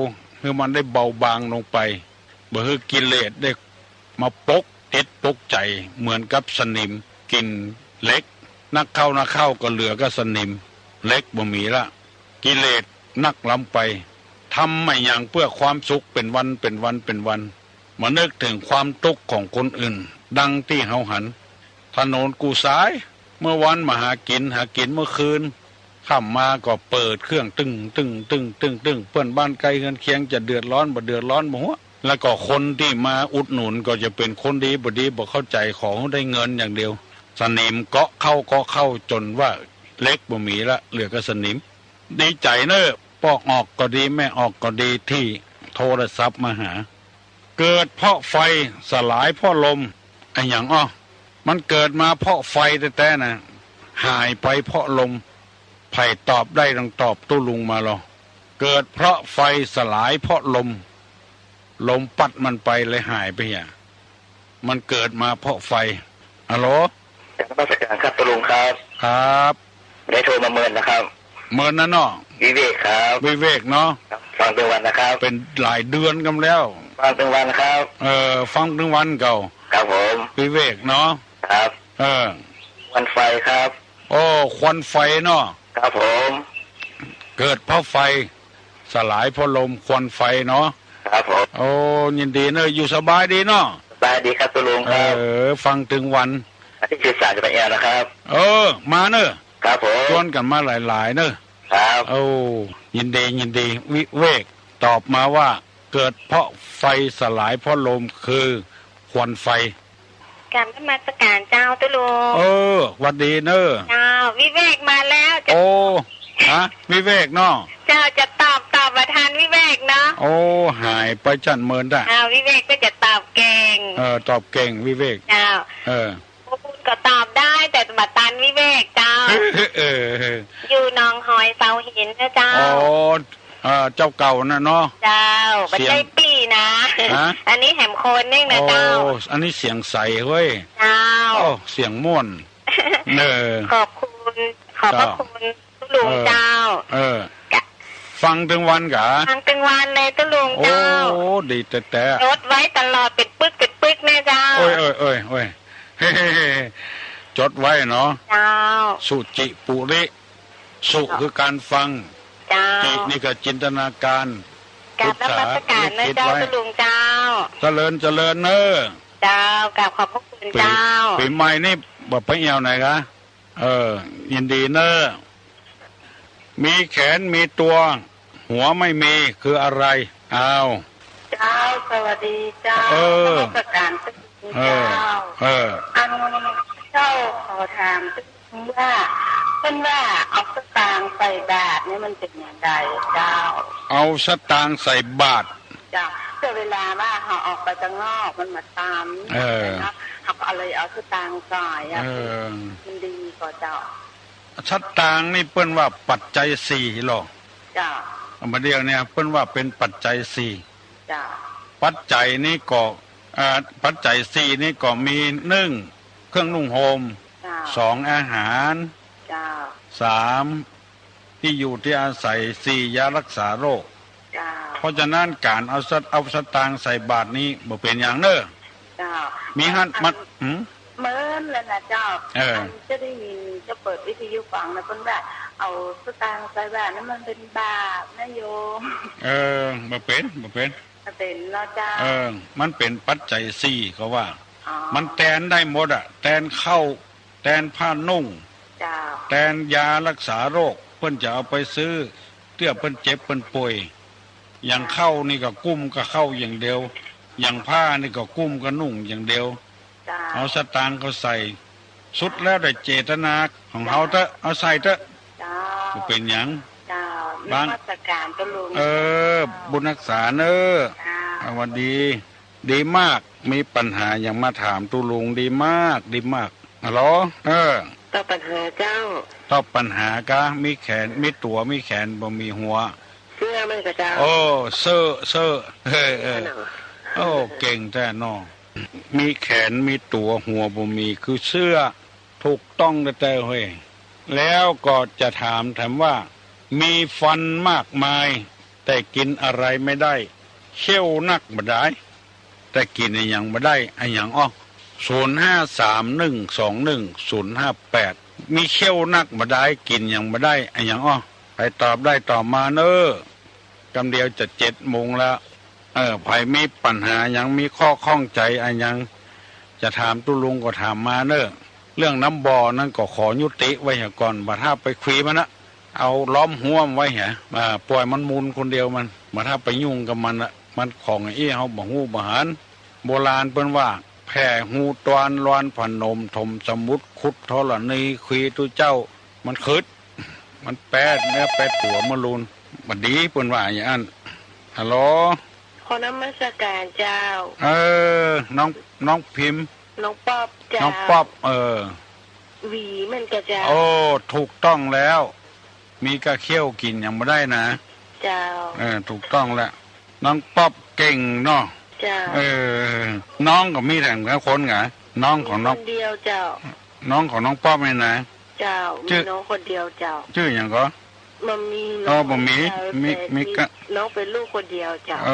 หื้อมันได้เบาบางลงไป บ่หื้อกิเลสได้มาปกจิตปกใจ๋ เหมือนกับสนิมกิ๋นเหล็ก นักเข้านักเข้าก็เหลือก้าสนิม เหล็กบ่มีละ กิเลสนักล้ำไป ทำไม่หยังเปื้อความสุขเป๋นวัน เป๋นวัน เป๋นวัน บ่นึกเถิงความตุ๊กข์ของคนอื่น ดังตี้เฮาหัน ถนนกู้สาย เมื่อวันมาหากิ๋น หากิ๋นเมื่อคืน ค่ำมาก็เปิดเครื่องตึ้ง ตึ้ง ตึ้ง ตึ้ง ตึ้ง เปื้อนบ้านใก้เฮือนเคียงจะเดือดร้อนบ่เดือดร้อนบ่ฮู้ แล้วก็คนตี้มาอุดหนุนก็จะเป๋นคนดีบ่ดีบ่เข้าใจ๋ ขอหื้อได้เงินอย่างเดียว สนิมเกาะเข้าเกาะเข้าจ๋นว่าเหล็กบ่มีละ เหลือก้าสนิม ดีใจ๋เน่อ ป้อออกก็ดี แม่ออกก็ดีตี้โทรศัพท์มาหา เกิดเพราะไฟสลายเพราะลม อะหยังอ้อ มันเกิดมาเพราะไฟแต๊ๆ นะ หายไปเพราะลม ใผตอบได้ต้องตอบตุ๊ลุงมาลอ เกิดเพราะไฟสลายเพราะลม ลมปั๊ดมันไปเลยหายไปเหีย มันเกิดมาเพราะไฟ ฮัลโหล กราบนมัสก๋านครับตุ๊ลุงครับ ครับ ได้โทรมาเมินนะครับ เมินนั้นเนาะ วิเวกครับ วิเวกเนาะ ครับ ฟังตึงวันนะครับ เป๋นหลายเดือนกำแล้ว ฟังตึงวันครับ เออ ฟังตึงวันเก่า ครับผม วิเวกเนาะ ครับ เออ ควันไฟครับ โอ้ ควันไฟเนาะ ครับผม เกิดเพราะไฟ สลายเพราะลม ควันไฟเนาะ ครับผม โอ้ ยินดีเน่อ อยู่สบายดีเนาะ สบายดีครับตุ๊ลุงครับ เออ ฟังตึงวัน อาทิตย์สิบสามจะไปแอวนะครับ เออ มาเน่อ ครับผม ชวนกั๋นมาหลายๆ เน่อ ครับ โอ้ ยินดี ยินดี วิเวกตอบมาว่า เกิดเพราะไฟสลายเพราะลมคือควันไฟ กราบนมัสก๋านเจ้าตุ๊ลุง เออ หวัดดีเน่อ เจ้า วิเวกมาแล้วเจ้า โอ้ ฮะ วิเวกเนาะ เจ้า จะตอบ ตอบบ่ทันวิเวกเนาะ โอ้ หายไปจั้นเมินต๊ะ เจ้า วิเวกก็จะตอบเก่ง เออ ตอบเก่งวิเวก เจ้า เออ พวกคุณก็ตอบได้ แต่บ่ตันวิเวกเจ้า เออ อยู่หนองหอยเสาหินนะเจ้า อ๋อ เอ่อ เจ้าเก่าน่ะเนาะ เจ้า บ่ใจ้ปี้นะ ฮะ อันนี้แหมคนนึ่งนะเจ้า โอ้ อันนี้เสียงใสเฮ้ย เจ้า โอ้ เสียงม่วน เออ ขอบคุณ ขอบพระคุณตุ๊ลุงเจ้า เออ ฟังตึงวันกา ฟังตึงวันเลยตุ๊ลุงเจ้า โอ้ ดีแต๊ๆ จดไว้ตลอด เป๋นปึก เป๋นปึกแน่เจ้า โอ้ย โอ้ย โอ้ย โอ้ย จดไว้เนาะ เจ้า สุจิปุริ สุคือก๋านฟัง เจ้า จินี่ก็จินตนาการ กราบนมัสก๋านเน่อเจ้า พุทธา ตุ๊ลุงเจ้า เจริญ เจริญเน่อ เจ้า กราบขอบพระคุณเจ้า ปี๋ใหม่นี่บ่ไปแอวไหนกา เออ ยินดีเน่อ มีแขนมีตั๋ว หัวไม่มีคืออะไร อ้าว เจ้า สวัสดีเจ้า เออ นมัสก๋านตุ๊ลุงเจ้า เออ เออ อันเจ้าขอถามตุ๊ลุงว่า เปิ้นว่าเอาสตางค์ใส่บาตรนี่มันเป๋นอย่างใดเจ้า เอาสตางค์ใส่บาตร เจ้า แต่เวลาว่าเฮาออกไปตังนอกมันบ่ต๋าม เออ เนาะ ครับ เอาเลย เอาสตางค์ใส่อะ เออ มันดีก่อเจ้า สตางค์นี่เปิ้นว่าปัจจัยสี่หรอ เจ้า บ่าเดี่ยวเนี่ยเปิ้นว่าเป๋นปัจจัยสี่ เจ้า ปัจจัยนี่ก็ เอ่อ ปัจจัยสี่นี่ก็มี นึ่ง เครื่องนุ่งห่ม เจ้า สอง อาหาร เจ้า สาม ตี้อยู่ตี้อาศัย สี่ ยารักษาโรค เจ้า เพราะฉะนั้นก๋านเอาสะ เอาสตางค์ใส่บาตรนี้บ่เป๋นหยังเน้อ เจ้า มีหั้น อัน มัน หืม เมินแล้วนะเจ้า เออ อันจะได้ยิน จะเปิดวิทยุฟังนะ เปิ้นว่าเอาสตางค์ใส่บาตรนั้นมันเป๋นบาปนะโยม เออ บ่เป๋น บ่เป๋น บ่เป๋นเนาะเจ้า เออ มันเป๋นปัจจัยสี่เขาว่า อ๋อ มันแตนได้หมดอะ แตนข้าว แตนผ้านุ่ง เจ้า แตนยารักษาโรค เปิ้นจะเอาไปซื้อ เตื้อเปิ้นเจ็บเปิ้นป่วย อย่างข้าวนี่ก็กุ้มกับข้าวอย่างเดียว อย่างผ้านี่ก็กุ้มกับนุ่งอย่างเดียว เจ้า เอาสตางค์เขาใส่ สุดแล้วแต่เจตนาของเฮาเต๊อะ เอาใส่เต๊อะ เจ้า บ่เป๋นหยัง เจ้า บาง นมัสการเจ้าลุง เออ เจ้า บุญฮักษาเน้อ เจ้า สวัสดี ดีมาก มีปัญหาหยังมาถามตุ๊ลุง ดีมาก ดีมาก ฮัลโหล เออ ตอบปัญหาเจ้า ตอบปัญหากา มีแขน มีตั๋ว มีแขน บ่มีหัว เสื้อมันกาเจ้า โอ้ เสื้อ เสื้อ เออ เออ เสื้อเนาะ โอ้ เก่งแต๊เนาะ มีแขน มีตั๋ว หัวบ่มี คือเสื้อ ถูกต้องแต๊ๆ เฮ้ย แล้วก็จะถามแถมว่า มีฟันมากมาย แต่กินอะไรไม่ได้ เขี้ยวนักบ่ดาย แต่กิ๋นอะหยังบ่ได้ อะหยังอ้อ ศูนย์ห้าสามหนึ่งสองหนึ่งศูนย์ห้าแปด มีเขี้ยวนักบ่ดาย กิ๋นหยังบ่ได้ อะหยังอ้อ ใผตอบได้ตอบมาเน้อ กำเดียวจะเจ็ดโมงแล้ว เออ ใผมีปัญหาหยัง มีข้อข้องใจ๋อะหยัง จะถามตุ๊ลุงก็ถามมาเน้อ เรื่องน้ำบ่อนั้นก็ขอยุติไว้เหียก่อน บ่าถ้าไปคุยมันนะ เอาล้อมหัวมันไว้เหีย อ่า ป่อยมันมุนคนเดียวมัน บ่าถ้าไปยุ่งกับมันละ มันของอี้เฮาบ่ฮู้บ่หัน โบราณเปิ้นว่า แผ่ฮูตวนลอนผนม ถมสมุทรขุดธรณี คุยตุ๊เจ้า มันขึด มันแปดเนื้อแปดตั๋วมะลูน บ่ดี เปิ้นว่าอย่างอั้น ฮัลโหล ขอนมัสการเจ้า เออ น้อง น้องพิมพ์ น้องป๊อบเจ้า น้องป๊อบ เออ หวีมันกาเจ้า โอ้ ถูกต้องแล้ว มีกาเขี้ยวกิ๋นหยังบ่ได้นะ เจ้า เออ ถูกต้องแล้ว น้องป๊อบเก่งเนาะ เจ้า เออ น้องก็มีแต่ละคนไง น้องของน้อง มีคนเดียวเจ้า น้องของน้องป๊อบนี่นะ เจ้า จื้อ มีน้องคนเดียวเจ้า จื้อหยังก็ บ่มี อ๋อ น้อง บ่มี เจ้า มี แต่ มี มีกะ น้องเป๋นลูกคนเดียวเจ้า เอ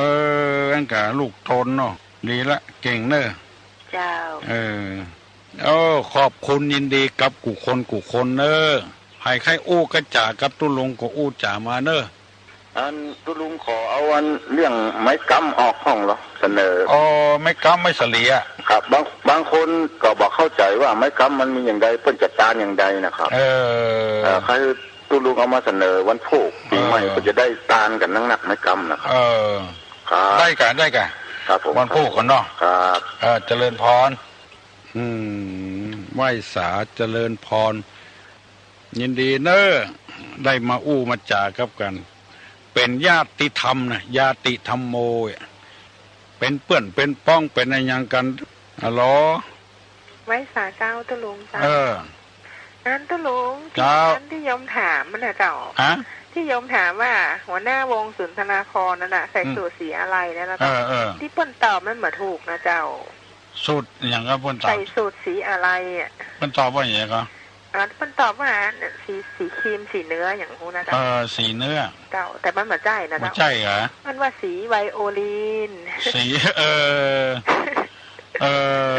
อ อันกะลูกตนเนาะ ดีละ เก่งเน้อ เจ้า เออ โอ้ ขอบคุณยินดีกับกู้คนกู้คนเน้อ ใผใค่อู้กาจ๋ากับตุ๊ลุงก็อู้จ๋ามาเน้อ อันตุ๊ลุงขอเอาอันเรื่องไม้กำออกพ่องเหรอ เสนอ อ๋อ ไม้กำไม้สะเหลีย ครับ บาง บางคนก็บ่เข้าใจ๋ว่าไม้กำมันมีอย่างใด เปิ้นจะตานอย่างใดนะครับ เออ เอ่อ ใค่ตุ๊ลุงเอามาเสนอวันพูกปี๋ใหม่ เออ ก็จะได้ตานกั๋นนักๆ ไม้กำนะครับ เออ ครับ ได้กะ ได้กะ ครับผม วันพูกกั๋นเนาะ ครับ เออ เจริญพร อืม ไหว้สาเจริญพร ยินดีเน้อ ได้มาอู้มาจ๋ากับกั๋น เป๋นญาติธรรมนะ ญาติธัมโมอะ เป๋นเปื้อนเป๋นป๊องเป๋นอะหยังกั๋น ฮัลโหล ไหว้สาเจ้าตุ๊ลุงเจ้า เออ อันตุ๊ลุง เจ้า ตี้อันตี้โยมถามมันนะเจ้า ฮะ ตี้โยมถามว่าหัวหน้าวงสุนทราภรณ์นั่นน่ะ ใส่ อืม สูทสีอะไรนั่นนะเจ้า เออ เออ ตี้เปิ้นตอบมันบ่ถูกนะเจ้า สูทหยังก็เปิ้นตอบ ใส่สูทสีอะไรอะ เปิ้นตอบว่าหยังก็ อ่า เปิ้นตอบว่าสี สีครีม สีเนื้อ อย่างฮู้นะเจ้า เออ สีเนื้อ เจ้า แต่มันบ่ใจ้นะเจ้า บ่ใจ้เหรอ มันว่าสีไวโอลิน สี เออ เอ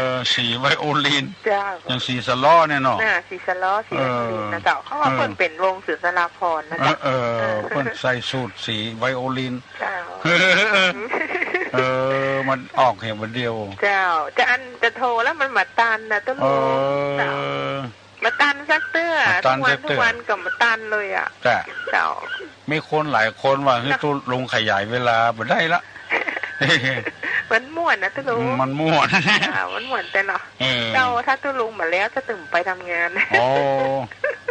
อ สีไวโอลิน เจ้า อย่างสีสะล้อเนี่ยเนาะ น่ะ สีสะล้อ สีไวโอลินนะเจ้า เออ เพราะว่า เออ เปิ้นเป๋นวงสุนทราภรณ์นะเจ้า เออ เออ เปิ้นใส่สูทสีไวโอลิน เจ้า เออ มันออกเหียบ่าเดี่ยว เจ้า จะอันจะโทรแล้วมันบ่ตันนะตุ๊ลุง เออ เจ้า บ่ตันสักเตื้อ บ่ตันสักเตื้อ ทุกวัน ทุกวันก็บ่ตันเลยอะ จ้ะ เจ้า มีคนหลายคนว่า หื้อตุ๊ลุงขยายเวลาบ่ได้ละ มันม่วนนะตุ๊ลุง มันม่วน อ่า มันม่วนแต่เนาะ เออ เจ้า ถ้าตุ๊ลุงมาแล้วจะตื่นไปทำงาน โอ้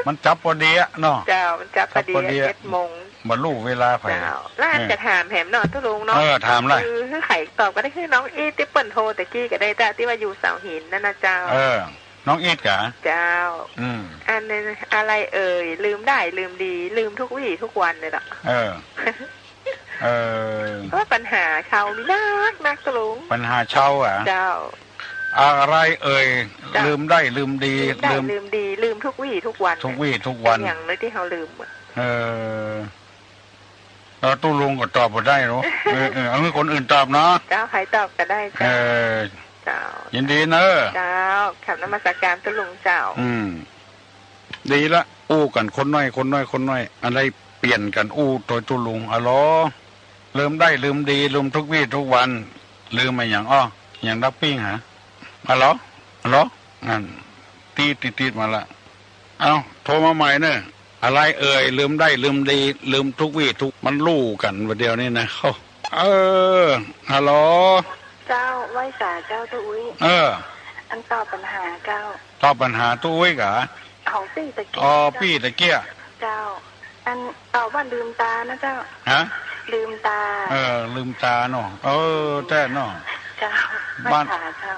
มันจับพอดีอะเนาะ เจ้า มันจับพอดี จับพอดีอะ เจ็ดโมง บ่ฮู้เวลาใผ เจ้า แล้วอัน เออ จะถามแหมเนาะตุ๊ลุงเนาะ เออ ถามละ คือหื้อใผตอบก็ได้ หื้อน้องอีทตี้เปิ้นโทรตะกี้ก็ได้เจ้า ตี้ว่าอยู่เสาหินนั่นนะเจ้า เออ น้องอีทกา เจ้า อืม อันนั้นอะไรเอ่ย ลืมได้ลืมดี ลืมทุกวี้ทุกวันเลยเนาะ เออ เออ เพราะว่าปัญหาเชามีนักนักตุ๊ลุง ปัญหาเชาอะ เจ้า อะไรเอ่ย เจ้า ลืมได้ลืมดี ลืมได้ ลืม ลืมดี ลืมทุกวี้ทุกวัน ทุกวี้ทุกวัน เป๋นหยังเลยตี้เฮาลืมอะ เออ เออ ตุ๊ลุงก็ตอบบ่ได้เนาะ เออ เออ เอาหื้อคนอื่นตอบเนาะ เจ้า ใผตอบก็ได้เจ้า เออ เจ้า ยินดีเนอะ เจ้า กราบนมัสการตุ๊ลุงเจ้า อืม ดีละ อู้กั๋นคนน้อย คนน้อย คนน้อย อันใดเปลี่ยนกั๋นอู้ตวยตุ๊ลุง อะลอ ลืมได้ลืมดี ลืมทุกวี้ทุกวัน ลืมอะหยังอ้อ หยังดักปิ้งหา อะลอ อะลอ นั่น ตีด ตีด ตีดมาละ เอ้า โทรมาใหม่เนอะ อะไรเอ่ย ลืมได้ลืมดี ลืมทุกวี้ทุก มันลู่กั๋นบ่าเดี่ยวนี้นะ เอ้า เออ ฮัลโหล เจ้า ไหว้สาเจ้าตุ๊อุ้ย เออ อันตอบปัญหาเจ้า ตอบปัญหาตุ๊อุ้ยกา ของปี้ตะกี้ อ๋อ เจ้า ปี้ตะกี้ เจ้า อันตอบว่าลืมต๋านะเจ้า ฮะ ลืมต๋า เออ ลืมต๋าเนาะ เออ แต๊เนาะ เจ้า บ้าน ไหว้สาเจ้า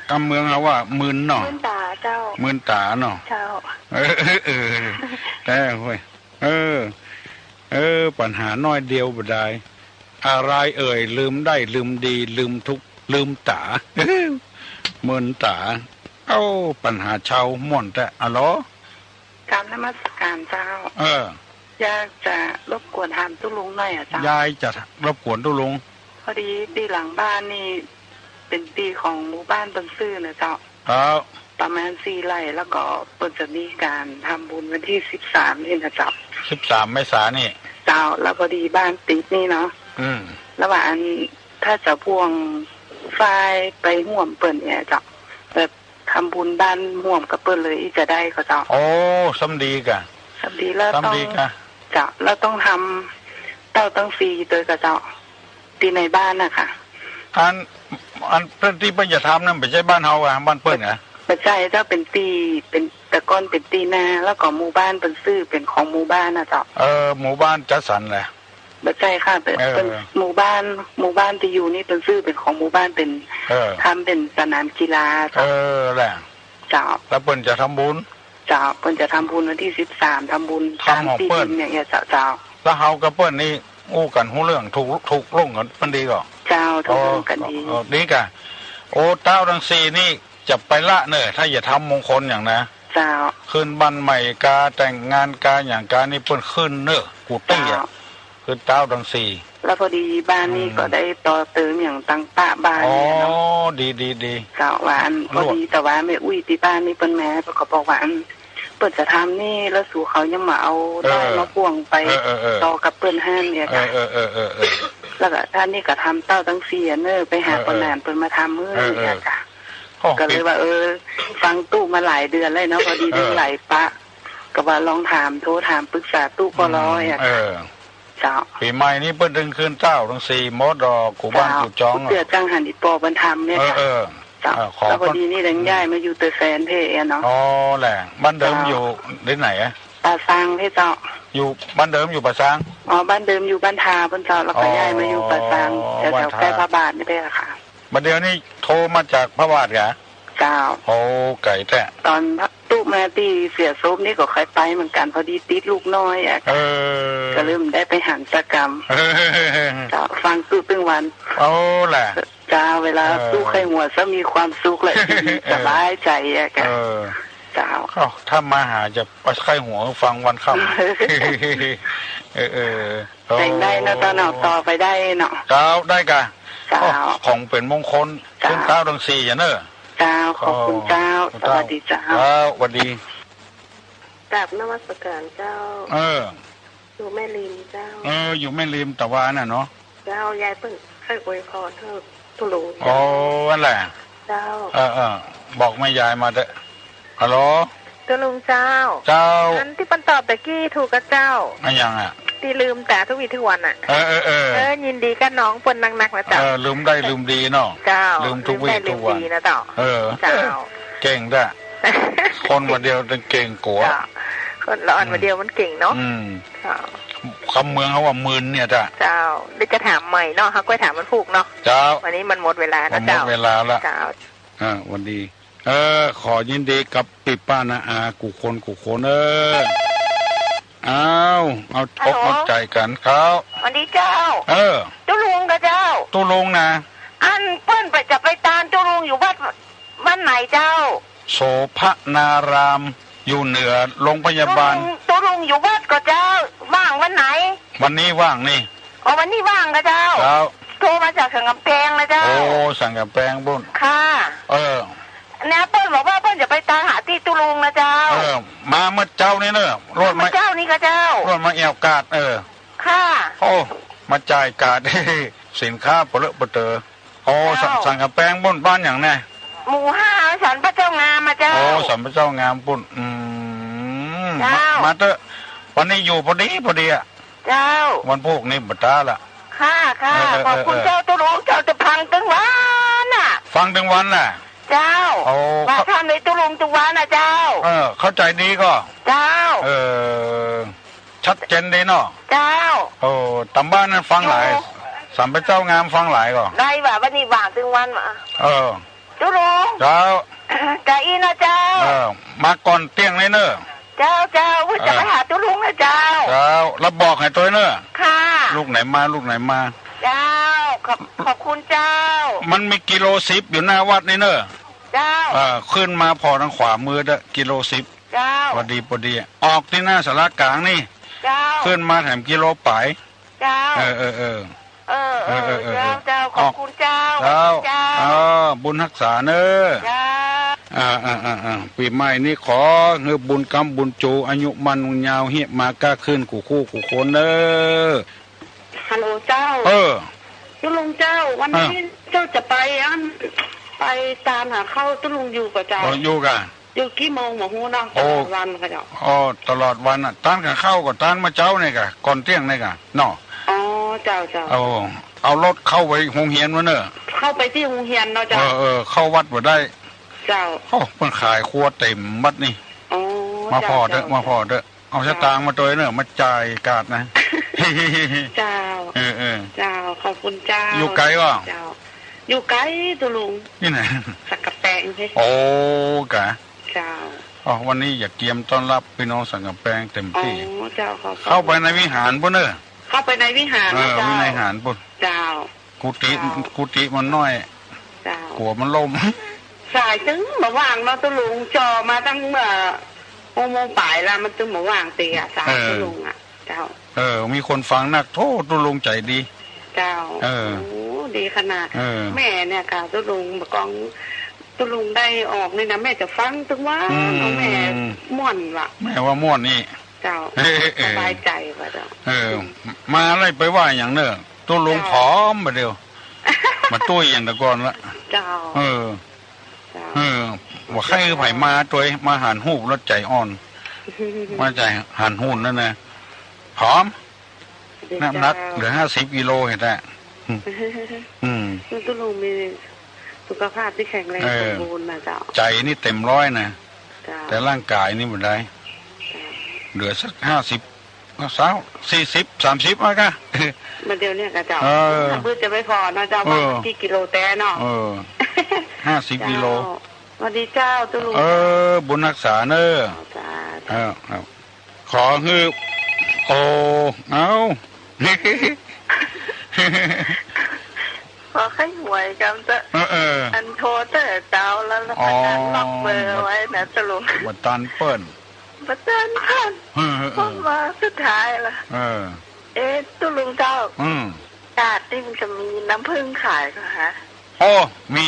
กำเมืองเฮาว่ามึนเนาะ มึนต๋าเจ้า มึนต๋าเนาะ เจ้า เออ เออ เออ แต๊เว้ย เออ เออ ปัญหาน้อยเดียวบ่ดาย อะไรเอ่ย ลืมได้ลืมดี ลืมทุก ลืมต๋า มึนต๋า เอ้า ปัญหาเชาม่วนแต๊ อะลอ กราบนมัสการเจ้า เออ อยากจะรบกวนถามตุ๊ลุงหน่อยอะเจ้า ยายจะรบกวนตุ๊ลุง พอดีตี้หลังบ้านนี่ เป๋นตี้ของหมู่บ้านเปิ้นซื้อนะเจ้า ครับ ประมาณสี่ไร่ แล้วก็เปิ้นจะมีก๋านทำบุญวันตี้สิบสามนี่นะเจ้า สิบสามเมษานี่ เจ้า แล้วพอดีบ้านติดนี่เนาะ อืม แล้วว่าอัน ถ้าจะพ่วงฝ้ายไปฮ่วมเปิ้นเนี่ยเจ้า แบบทำบุญบ้านฮ่วมกับเปิ้นเลย อี้จะได้ก่อเจ้า โอ้ ซ้ำดีก่ะ ซ้ำดี แล้วต้อง ซ้ำดีก่ะ เจ้า แล้วต้องทำเต้าตังสี่ตวยก่อเจ้า ตี้ในบ้านน่ะค่ะ อัน อันตี้เปิ้นจะทำนั่นบ่ใจ้บ้านเฮาอะ บ้านเปิ้นอะ บ่ใจ้เจ้า เป๋นตี้ เป๋น แต่ก่อนเป๋นตี้นา แล้วก็หมู่บ้านเปิ้นซื้อเป๋นของหมู่บ้านนะเจ้า เออ หมู่บ้านจัดสรรแหละ บ่ใจ้ค่ะ เป๋น เออ เป๋นหมู่บ้าน หมู่บ้านตี้อยู่นี่เปิ้นซื้อเป๋นของหมู่บ้าน เป๋น เออ ทำเป๋นสนามกีฬาเจ้า เออ แหละ เจ้า แล้วเปิ้นจะทำบุญ เจ้า เปิ้นจะทำบุญวันตี้สิบสาม ทำบุญ ทำของเปิ้น ต๋ามตี้ดินอย่างเงี้ยเจ้า เจ้า แล้วเฮากับเปิ้นนี่อู้กั๋นฮู้เรื่อง ถูก ถูกลงกั๋น มันดีก่อ เจ้า ถูกลงกั๋นดี เออ เออ ดีก่ะ โอ้ เต้าตังสี่นี่จะไปละเน่อ ถ้าจะทำมงคลอย่างนะ เจ้า ขึ้นบ้านใหม่กา แต่งงานกา อย่างกานี่เปิ้นขึ้นเน่อ กูตี้อะ เจ้า ขึ้นเต้าตังสี่ แล้วพอดีบ้านนี่ อืม ก็ได้ต่อเติมอย่างตังปะบ้านเนี่ยเนาะ อ๋อ ดี ดี ดี เจ้า ว่าอัน พอดีแต่ว่าแม่อุ๊ยตี้บ้านนี่เปิ้นมา เปิ้นก็บอกว่าอัน เปิ้นจะทำนี่ แล้วสูเขายังบ่เอา เออ ด้ายมาพ่วงไป เออ เออ เออ ต่อกับเปิ้นหั้นเนี่ย เออ เจ้า เออ เออ เออ เออ แล้วก็ถ้านี่ก็ทำเต้าตังสี่เน่อ ไปหา เออ เปิ้นหนานเปิ้นมาทำ เออ เออ เออ เนี่ยเจ้า โอ้ ก็เลยว่า เออ ฟังตุ๊มาหลายเดือนแล้วเนาะ พอดี เออ ได้หลายปะ ก็ว่าลองถาม โทรถามปรึกษาตุ๊ก่อลอ อืม เนี่ย เออ เจ้า ปี๋ใหม่นี่เปิ้นตึงขึ้นเต้าตังสี่หมดดอก กูบ้าน เจ้า กูจอง เตื้อจังหันอี่ปอเปิ้นทำเนี่ย เออ เจ้า เออ เจ้า เออ ขอ แล้วพอดีนี่ดัง อืม ย้ายมาอยู่เตอแฟนเพเนาะ อ๋อ แหละ บ้านเดิม เจ้า อยู่ตี้ไหนอะ ป่าซางเพเจ้า อยู่บ้านเดิมอยู่ป่าซาง อ๋อ บ้านเดิมอยู่บ้านทาเปิ้นเจ้า แล้วก็ อ๋อ ย้ายมาอยู่ป่าซาง แถวๆ บ้านทา ใก้พระบาทนี่เป้ค่ะ บ่าเดี่ยวนี้โทรมาจากพระบาทกา เจ้า โอ้ ไก๋แต๊ ต๋อนตุ๊มาตี้เสียสมนี่ก็เคยไปเหมือนกั๋น พอดีติดลูกน้อยอะ เออ ก็เลยบ่ได้ไปหันสักกำ เออ เจ้า ฟังตุ๊ตึงวัน โอ้ แหละ เจ้า เวลา เออ ตุ๊ใค่หัวซะมีความสุขและ เออ สบายใจ๋อะ เออ เจ้า เอ้า ถ้ามาหาจะไปใค่หัวฟังวันค่ำ เออ เออ แต่งได้เนาะ เจ้าเนาะ ต่อไปได้เนาะ เจ้า ได้ก่ะ เจ้า โอ้ ของเป๋นมงคล เจ้า ขึ้นเต้าตังสี่อะเน่อ เจ้า ขอบคุณเจ้า เจ้า สวัสดีเจ้า เจ้า สวัสดี กราบนมัสการเจ้า เออ อยู่แม่ริมเจ้า เออ อยู่แม่ริมตะวาน่ะเนาะ เจ้า ยายเปิ้นใค่อวยพรหื้อตุ๊ลุง อ๋อ เจ้า อันแหละ เจ้า เออ เออ บอกแม่ยายมาเต๊อะ ฮัลโหล ตุ๊ลุงเจ้า เจ้า อันตี้เปิ้นตอบตะกี้ถูกก่ะเจ้า อะหยังอะ ตี้ลืมต๋าทุกวี้ทุกวันอะ เออ เออ เออ เออ ยินดีกับน้องเปิ้นนักๆ นะเจ้า เออ ลืมได้ลืมดีเนาะ เจ้า ลืมทุกวี้ทุกวัน ลืมได้ลืมดีนะเจ้า เออ เจ้า เก่งแต๊ คนบ่าเดี่ยวจะเก่งกั๋ว เจ้า คนละอ่อน อืม บ่าเดี่ยวมันเก่งเนาะ อืม เจ้า กำเมืองเขาว่าหมื่นเนี่ยจ้ะ เจ้า เดี๋ยวจะถามใหม่เนาะ เฮาก้อยถามวันพูกเนาะ เจ้า วันนี้มันหมดเวลาแล้ว หมดเวลาละ เจ้า เจ้า อ่า วันดี เออ ขอยินดีกับปี้ป้าน้าอากู้คนกู้คน เออ อ้าว เอาอกเอาใจกั๋นครับ วันดีเจ้า เออ ตุ๊ลุงก่อเจ้า ตุ๊ลุงนะ อันเปิ้นไปจะไปตานตุ๊ลุงอยู่วัด วันไหนเจ้า โสภณาราม อยู่เหนือโรงพยาบาล ตุ๊ลุง ตุ๊ลุงอยู่วัดก่อเจ้า ว่างวันไหน วันนี้ว่างนี่ อ๋อ วันนี้ว่างก่อเจ้า เจ้า โทรมาจากสันกำแปงนะเจ้า โอ้ สันกำแปงปู้น ค่ะ เออ เนี่ยเปิ้นบอกว่าเปิ้นจะไปตามหาตี้ตุ๊ลุงนะเจ้า เออ มาเมื่อเจ๊านี้เน่อ รถมา มาเมื่อเจ๊านี้ก่อเจ้า รถมาแอ่วกาด เออ ค่ะ โอ้ มาจ่ายกาด สินค้าเปลือะเปลือ โอ้ เจ้า สัน สันกำแปงปู้น บ้านหยังแน่ หมู่ห้า สันพระเจ้างามอะเจ้า โอ้ สันพระเจ้างามปู้น อืม เจ้า มา มาเต๊อะ วันนี้อยู่พอดีพอดีอะ เจ้า วันพูกนี้บ่ต๊าละ ค่ะ ค่ะ เออ เออ ขอบคุณ เออ เจ้าตุ๊ลุง เจ้าจะฟังตึงวันน่ะ ฟังตึงวันน่ะ เจ้า โอ้ ว่าทำในตุ๊ลุงตึงวันน่ะเจ้า เออ เข้าใจ๋ดีก่อ เจ้า เออ ชัดเจนดีเนาะ เจ้า โอ้ ต๋ามบ้านนั้นฟังหลาย อยู่ สันพระเจ้างามฟังหลายก่อ ได้ว่าวันนี้ว่างตึงวันมา เออ ตุ๊ลุง เจ้า กะอี้นะเจ้า เออ มาก่อนเตี้ยงเลยเน่อ เจ้า เจ้า เออ จะไปหาตุ๊ลุงนะเจ้า เจ้า แล้วบอกหื้อตวยเน่อ ค่ะ ลูกไหนมา ลูกไหนมา เจ้า ขอบ ขอบคุณเจ้า มันมีกิโลสิบอยู่หน้าวัดนี่เน่อ เจ้า เออ ขึ้นมาผ่อตางขวามือเต๊อะ กิโลสิบ เจ้า พอดี พอดี ออกตี้หน้าศาลากลางนี่ เจ้า ขึ้นมาแถมกิโลป๋าย เจ้า เออ เออ เออ เออ เออ เออ เออ เจ้า เจ้า ขอบคุณเจ้า เจ้า เจ้า เออ บุญฮักษาเน่อ เจ้า อ่า อ่า อ่า อ่า ปี๋ใหม่นี้ขอหื้อบุญกำบุญจู อายุมั่นยืนยาว เฮียะมาก้าขึ้น กู้คู่กู้คนเน่อ ฮัลโหลเจ้า เออ ตุ๊ลุงเจ้า วันนี้ อ่า เจ้าจะไปอัน ไปตามหาข้าวตุ๊ลุงอยู่ก่อเจ้า เออ อยู่ก่อ อยู่กี่โมงบ่ฮู้เนาะ โอ้ ตลอดวันก่อเจ้า อ๋อ ตลอดวันน่ะ ตานกะข้าวก่อ ตานเมื่อเจ๊านี่ก่อ ก่อนเตี้ยงนี่ก่อ เนาะ อ๋อ เจ้า เจ้า เอา เอารถเข้าไปโฮงเฮียนวะเน่อ เข้าไปตี้โฮงเฮียนเนาะเจ้า เออ เออ เข้าวัดบ่ได้ เจ้า โอ้ เปิ้นขายครัวเต็มวัดนี่ อ๋อ มาผ่อเต๊อะ เจ้า มาผ่อเต๊อะ เอาสตางค์มาตวยเน่อ มาจ่ายกาดนะ เจ้า เออ เออ เจ้า ขอบคุณเจ้า อยู่ไก๋ก่อ เจ้า อยู่ไก๋ตุ๊ลุง ตี้ไหน สันกำแปงสิ โอ้ ก่อ เจ้า อ๋อ วันนี้อยากเกียมต้อนฮับปี้น้องสันกำแปงเต็มตี้ อ๋อ เจ้า ขอบ เข้าไปในวิหารปู้นเน่อ เข้าไปในวิหาร เออ เจ้า วิหารปู้น เจ้า กุฏิ เจ้า กุฏิมันน้อย เจ้า กั๋วมันล่ม สายตึงบ่ว่างเนาะตุ๊ลุง จ่อมาตั้งเมื่อหกโมงป๋ายละ มันตึงบ่ว่างเตีย สาย เออ ตุ๊ลุงอะ เจ้า เออ มีคนฟังนัก โธ่ ตุ๊ลุงใจ๋ดี เจ้า เออ โอ้ ดีขนาด เออ แม่เนี่ยก่อตุ๊ลุง บ่าก่อนตุ๊ลุงได้ออกนี่นะ แม่จะฟังตึงวัน อืม เอาแม่ม่วนว่ะ แม่ว่าม่วนนี่ เจ้า เออ เออ สบายใจ๋ว่ะเจ้า เออ มาแล้วไปว่าหยังเน่อ ตุ๊ลุง เจ้า ผอมบ่าเดี่ยว บ่าตุ้ยอย่างแต่ก่อนละ เจ้า เออ เจ้า เออ บ่ใค่หื้อใผมาตวย มาหันฮูปแล้วใจ๋อ่อน มาใจ๋หันฮูปนั่นนะ ผอม เดี๋ยว น้ำหนัก เจ้า เหลือห้าสิบกิโลเห็นแหละ อืม ตุ๊ลุงมีสุขภาพตี้แข็งแรง เออ สมบูรณ์นะเจ้า ใจ๋นี่เต็มร้อยนะ เจ้า แต่ร่างก๋ายนี่บ่ได้ เจ้า เหลือสักห้าสิบ เศร้า สี่สิบ สามสิบ เอาก่ะ มาเดี๋ยวเนี่ยก่ะเจ้า เออ เพื่อจะไปผ่อเนาะเจ้า เออ ว่ากี่กิโลแต๊เนาะ เออ ห้าสิบ เจ้า กิโล สวัสดีเจ้าตุ๊ลุง เออ บุญฮักษาเน่อ เจ้า เออ ครับ ขอหื้อ โอ้ เอ้า ขอใค่หวยกำเต๊อะ เออ เออ อันโทรเต๊อะเจ้า แล้ว แล้ว อ๋อ พนันล็อกเบอร์ไว้นะตุ๊ลุง บ่ตันเปิ้น บ่ตันเปิ้น เออ เออ เออ พอมาสุดท้ายละ เออ เอ๊ะ ตุ๊ลุงเจ้า อืม กาดนี่มันจะมีน้ำผึ้งขายก่อฮะ โอ้ มี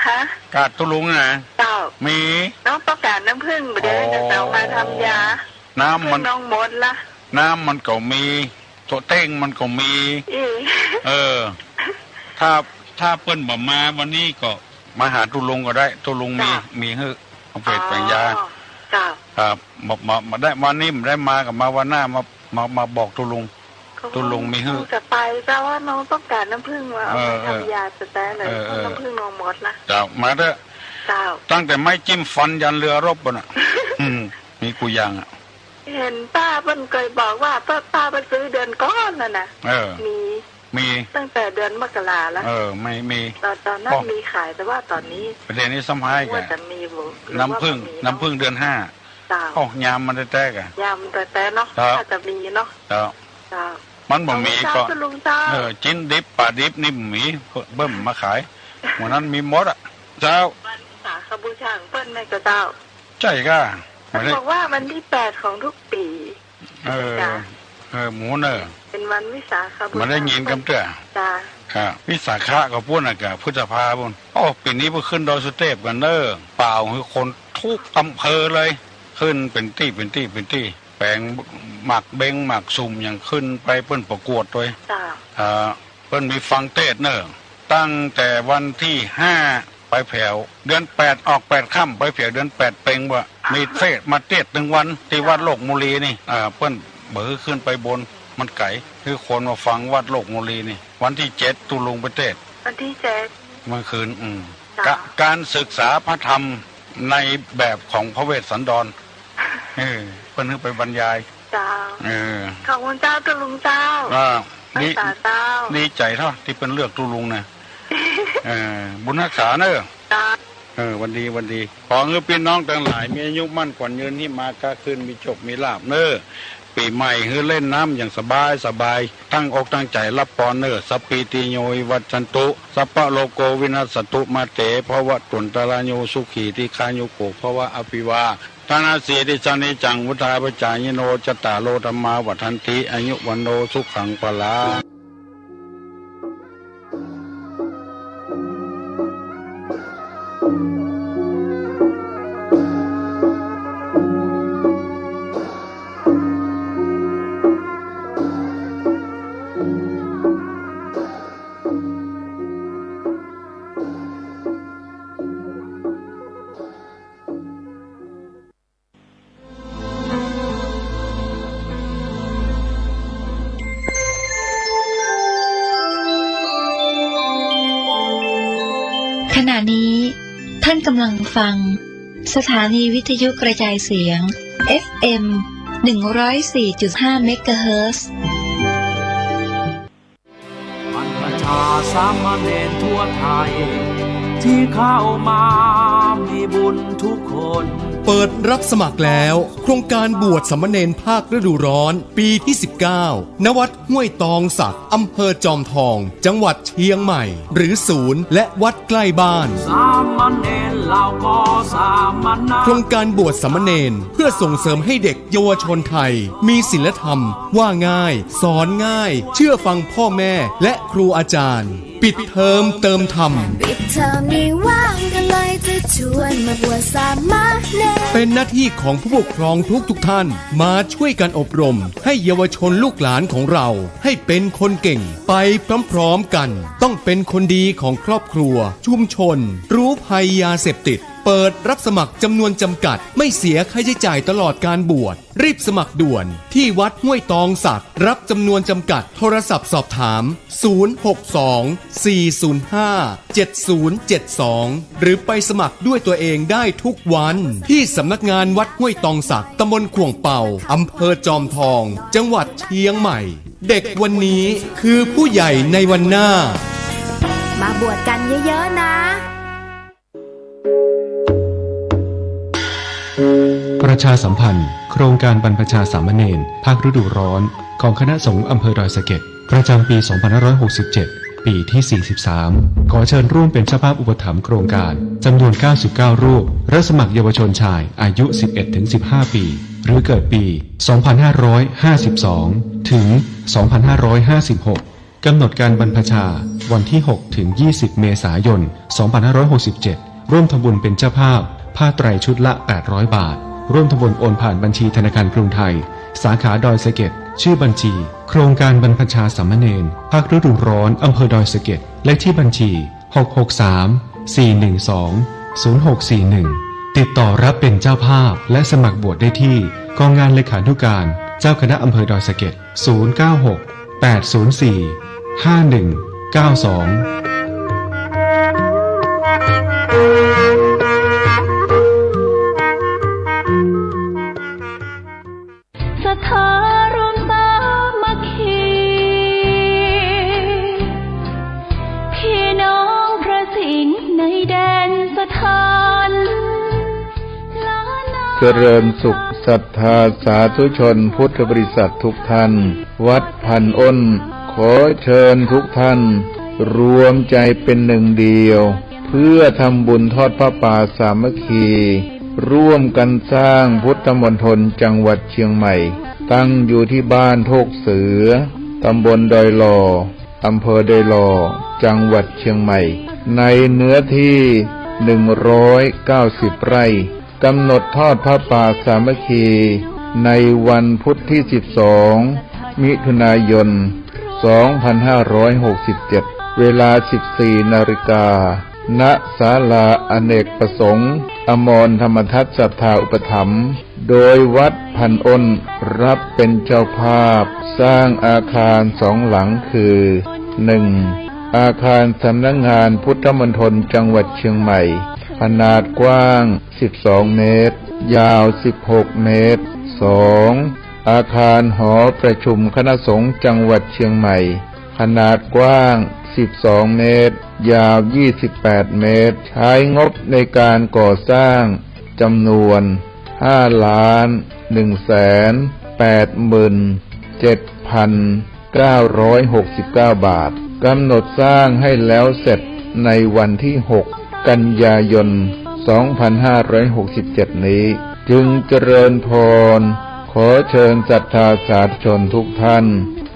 ฮะ กาดตุ๊ลุงนะ เจ้า มี น้องต้องก๋านน้ำผึ้งบ่าเดี่ยว อ๋อ จะเอามาทำยา น้ำมัน ผึ้งน้องหมดละ น้ำมันก็มี โต๊ะเต๊งมันก็มี อี เออ ถ้า ถ้าเปิ้นบ่มาวันนี้ก็มาหาตุ๊ลุงก็ได้ ตุ๊ลุงมี เจ้า มีหื้อ เอาไป อ๋อ แป๋งยา เจ้า ครับ บ่ บ่ บ่ได้วันนี้บ่ได้มาก็มาวันหน้า มา มา มาบอกตุ๊ลุง ตุ๊ลุงมีหื้อ จะไป แต่ว่าน้องต้องก๋านน้ำผึ้งมาเอา เออ มาทำยาสไตล์เลย เออ เออ น้ำผึ้งน้องหมดละ เจ้า มาเต๊อะ เจ้า ตั้งแต่ไม้จิ้มฟันยันเรือรบปู้นน่ะ อืม มีกู้อย่างอะ เห็นป้าเปิ้นเกยบอกว่า ป้า ป้าไปซื้อเดือนก่อนนั่นน่ะ เออ มี มี ตั้งแต่เดือนมกราแล้ว เออ มี มี ตอน ตอนนั้น อ๋อ มีขาย แต่ว่าต๋อนนี้ ประเดี๋ยวนี้ซ้ำฮ้าย ว่าจะมีบ่ หรือว่า น้ำผึ้ง บ่มีเนาะ น้ำผึ้งเดือนห้า เจ้า โอ้ ยามมันแต๊ๆ ก่ะ ยามมันแต๊ๆ เนาะ เจ้า ถ้าจะมีเนาะ เจ้า เจ้า มันบ่มี ขอบคุณเจ้า ก็ คุณลุงเจ้า เออ จิ๊นดิบ ป๋าดิบนี่บ่มี เปิ้นมาขาย วันนั้นมีหมดอะ เจ้า วันวิสาขบูชาของเปิ้นแม่นก็เจ้า ใจ้ก่ะ เปิ้นบอกว่าวันที่แปดของทุกปี๋ เออ เจ้า เออ หมู่เน่อ เป๋นวันวิสาขบูชา บ่ได้ยินกำเตื้อ เจ้า ครับ วิสาขะก็ปู๊นน่ะก่ะ พฤษภาปู๊น โอ้ ปี๋นี้เปิ้นขึ้นดอยสุเตพกั๋นเน่อ เป่าหื้อคนกู้อำเภอเลย ขึ้นเป๋นตี้ เป๋นตี้ เป๋นตี้ แป๋งหมากเบง หมากสุม หยังขึ้นไปเปิ้นประกวดตวย เจ้า อ่า เปิ้นมีฟังเตสน์เน่อ ตั้งแต่วันตี้ห้าไปแผวเดือนแปด ออกแปดค่ำ ไปแผวเดือนแปดเป๋งบ่ มีเตสน์มาเตสน์ตึงวันตี้วัดโลกมุลีนี่ อ่า เปิ้นบ่หื้อขึ้นไปบน มันไก๋ หื้อคนมาฟังวัดโลกมุลีนี่ วันตี้เจ็ดตุ๊ลุงไปเตสน์ วันตี้เจ็ด เมื่อคืน อืม เจ้า กะ การศึกษาพระธรรมในแบบของพระเวสสันดร เออ เปิ้นหื้อไปบรรยาย เจ้า เออ ขอบคุณเจ้า ตุ๊ลุงเจ้า อ่า ดี รักษาเจ้า ดีใจ๋เนาะ ตี้เปิ้นเลือกตุ๊ลุงน่ะ เออ บุญฮักษาเน่อ เจ้า เออ หวัดดี หวัดดี ขอหื้อปี้น้องตังหลาย มีอายุมั่นขวัญยืน หิมมาค้าขึ้น มีโชค มีลาภเน่อ ปี๋ใหม่หื้อเล่นน้ำอย่างสบายสบาย ตั้งอกตั้งใจ๋ฮับปอนเน่อ สัพพีติโยวิวัชชันตุ สัพพะโรโควินัสสันตุ มาเตภวัตวันตราโย สุขีทีฆายุโกภวะ อภิวาทะนาสีลิสสะนิจจัง วุฑฒาปจายิโน จัตตาโรธัมมาวัฑฒันติ อายุวัณโณสุขังพลัง ขณะนี้ท่านกำลังฟังสถานีวิทยุกระจายเสียง เอฟเอ็ม หนึ่งร้อยสี่จุดห้า เมกะเฮิรตซ์ บรรพชาสามเณรทั่วไทย ที่เข้ามามีบุญทุกคน เปิดรับสมัครแล้ว โครงการบวชสามเณรภาคฤดูร้อน ปีที่ สิบเก้า ณ วัดห้วยตองสัก อำเภอจอมทอง จังหวัดเชียงใหม่ หรือศูนย์และวัดใกล้บ้าน สามเณรเราก็สามเณร โครงการบวชสามเณรเพื่อส่งเสริมให้เด็ก เยาวชนไทยมีศีลธรรม ว่าง่าย สอนง่าย เชื่อฟังพ่อแม่และครูอาจารย์ ปิดเทอมเติมธรรม ปิดเทอมนี้ว่างก็เลยจะชวนมาบวชสามเณร เป็นหน้าที่ของผู้ปกครองทุกๆ ท่าน มาช่วยกันอบรมให้เยาวชนลูกหลานของเราให้เป็นคนเก่งไปพร้อมๆ กัน ต้องเป็นคนดีของครอบครัว ชุมชน รู้ภัยยาเสพติด เปิดรับสมัครจำนวนจำกัด ไม่เสียค่าใช้จ่ายตลอดการบวช รีบสมัครด่วน ที่วัดห้วยตองสัก รับจำนวนจำกัด โทรศัพท์สอบถาม ศูนย์ หก สอง สี่ ศูนย์ ห้า เจ็ด ศูนย์ เจ็ด สอง หรือไปสมัครด้วยตัวเองได้ทุกวัน ที่สำนักงานวัดห้วยตองสัก ตำบลข่วงเป่า อำเภอจอมทอง จังหวัดเชียงใหม่ เด็กวันนี้คือผู้ใหญ่ในวันหน้า มาบวชกันเยอะๆ นะ ประชาสัมพันธ์ โครงการบรรพชาสามเณรภาคฤดูร้อน ของคณะสงฆ์อำเภอดอยสะเก็ด ประจำปี สองพันห้าร้อยหกสิบเจ็ด ปีที่ สี่สิบสาม ขอเชิญร่วมเป็นเจ้าภาพอุปถัมภ์โครงการ จำนวน เก้าสิบเก้า รูป รับสมัครเยาวชนชาย อายุ สิบเอ็ดถึงสิบห้า ปี หรือเกิดปี สองพันห้าร้อยห้าสิบสอง ถึง สองพันห้าร้อยห้าสิบหก กำหนดการบรรพชา วันที่ หก ถึง ยี่สิบ เมษายน สองพันห้าร้อยหกสิบเจ็ด ร่วมทำบุญเป็นเจ้าภาพ ผ้าไตรชุดละ แปดร้อย บาท ร่วมทำบุญโอนผ่านบัญชีธนาคารกรุงไทย สาขาดอยสะเก็ด ชื่อบัญชี โครงการบรรพชาสามเณร ภาคฤดูร้อน อำเภอดอยสะเก็ด เลขที่บัญชี หก หก สาม สี่ หนึ่ง สอง ศูนย์ หก สี่ หนึ่ง ติดต่อรับเป็นเจ้าภาพ และสมัครบวชได้ที่ กองงานเลขานุการ เจ้าคณะอำเภอดอยสะเก็ด ศูนย์ เก้า หก แปด ศูนย์ สี่ ห้า หนึ่ง เก้า สอง ทาร่วมสามัคคี พี่น้องพระสิงห์ในแดนสถาน ล้านนา เจริญสุขศรัทธาสาธุชนพุทธบริษัททุกท่าน วัดพันอ้น ขอเชิญทุกท่านรวมใจเป็นหนึ่งเดียว เพื่อทำบุญทอดผ้าป่าสามัคคี ร่วมกันสร้างพุทธมณฑลจังหวัดเชียงใหม่ ตั้งอยู่ที่บ้านโทกเสือ ตำบลดอยหล่อ อำเภอดอยหล่อ จังหวัดเชียงใหม่ ในเนื้อที่ หนึ่งร้อยเก้าสิบ ไร่ กำหนดทอดผ้าป่าสามัคคี ในวันพุธที่ สิบสอง มิถุนายน สองพันห้าร้อยหกสิบเจ็ด เวลา สิบสี่ นาฬิกา ณ ศาลาอเนกประสงค์ อมรธรรมทัศน์ศรัทธาอุปถัมภ์ โดยวัดพันอ้นรับเป็นเจ้าภาพสร้างอาคารสองหลังคือ หนึ่ง อาคารสำนักงานพุทธมณฑลจังหวัดเชียงใหม่ ขนาดกว้าง สิบสอง เมตร ยาว สิบหก เมตร สอง อาคารหอประชุมคณะสงฆ์จังหวัดเชียงใหม่ ขนาดกว้าง สิบสอง เมตร ยาว ยี่สิบแปด เมตร ใช้งบในการก่อสร้างจำนวน ห้าล้าน หนึ่งแสน แปดหมื่น เจ็ดพัน เก้าร้อยหกสิบเก้า บาท กำหนดสร้างให้แล้วเสร็จในวันที่ หก กันยายน สองพันห้าร้อยหกสิบเจ็ด นี้ จึงเจริญพร ขอเชิญศรัทธาสาธุชนทุกท่าน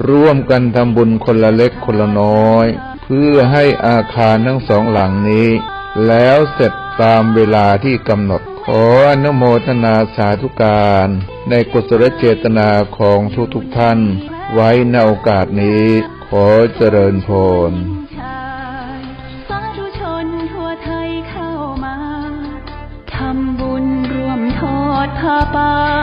ร่วมกันทำบุญคนละเล็กคนละน้อย เพื่อให้อาคารทั้งสองหลังนี้ แล้วเสร็จตามเวลาที่กำหนด ขออนุโมทนาสาธุการในกุศลเจตนาของทุกๆท่าน ไว้ณโอกาสนี้ ขอเจริญพร สาธุชนทั่วไทยเข้ามา ทำบุญร่วมทอดผ้าป่า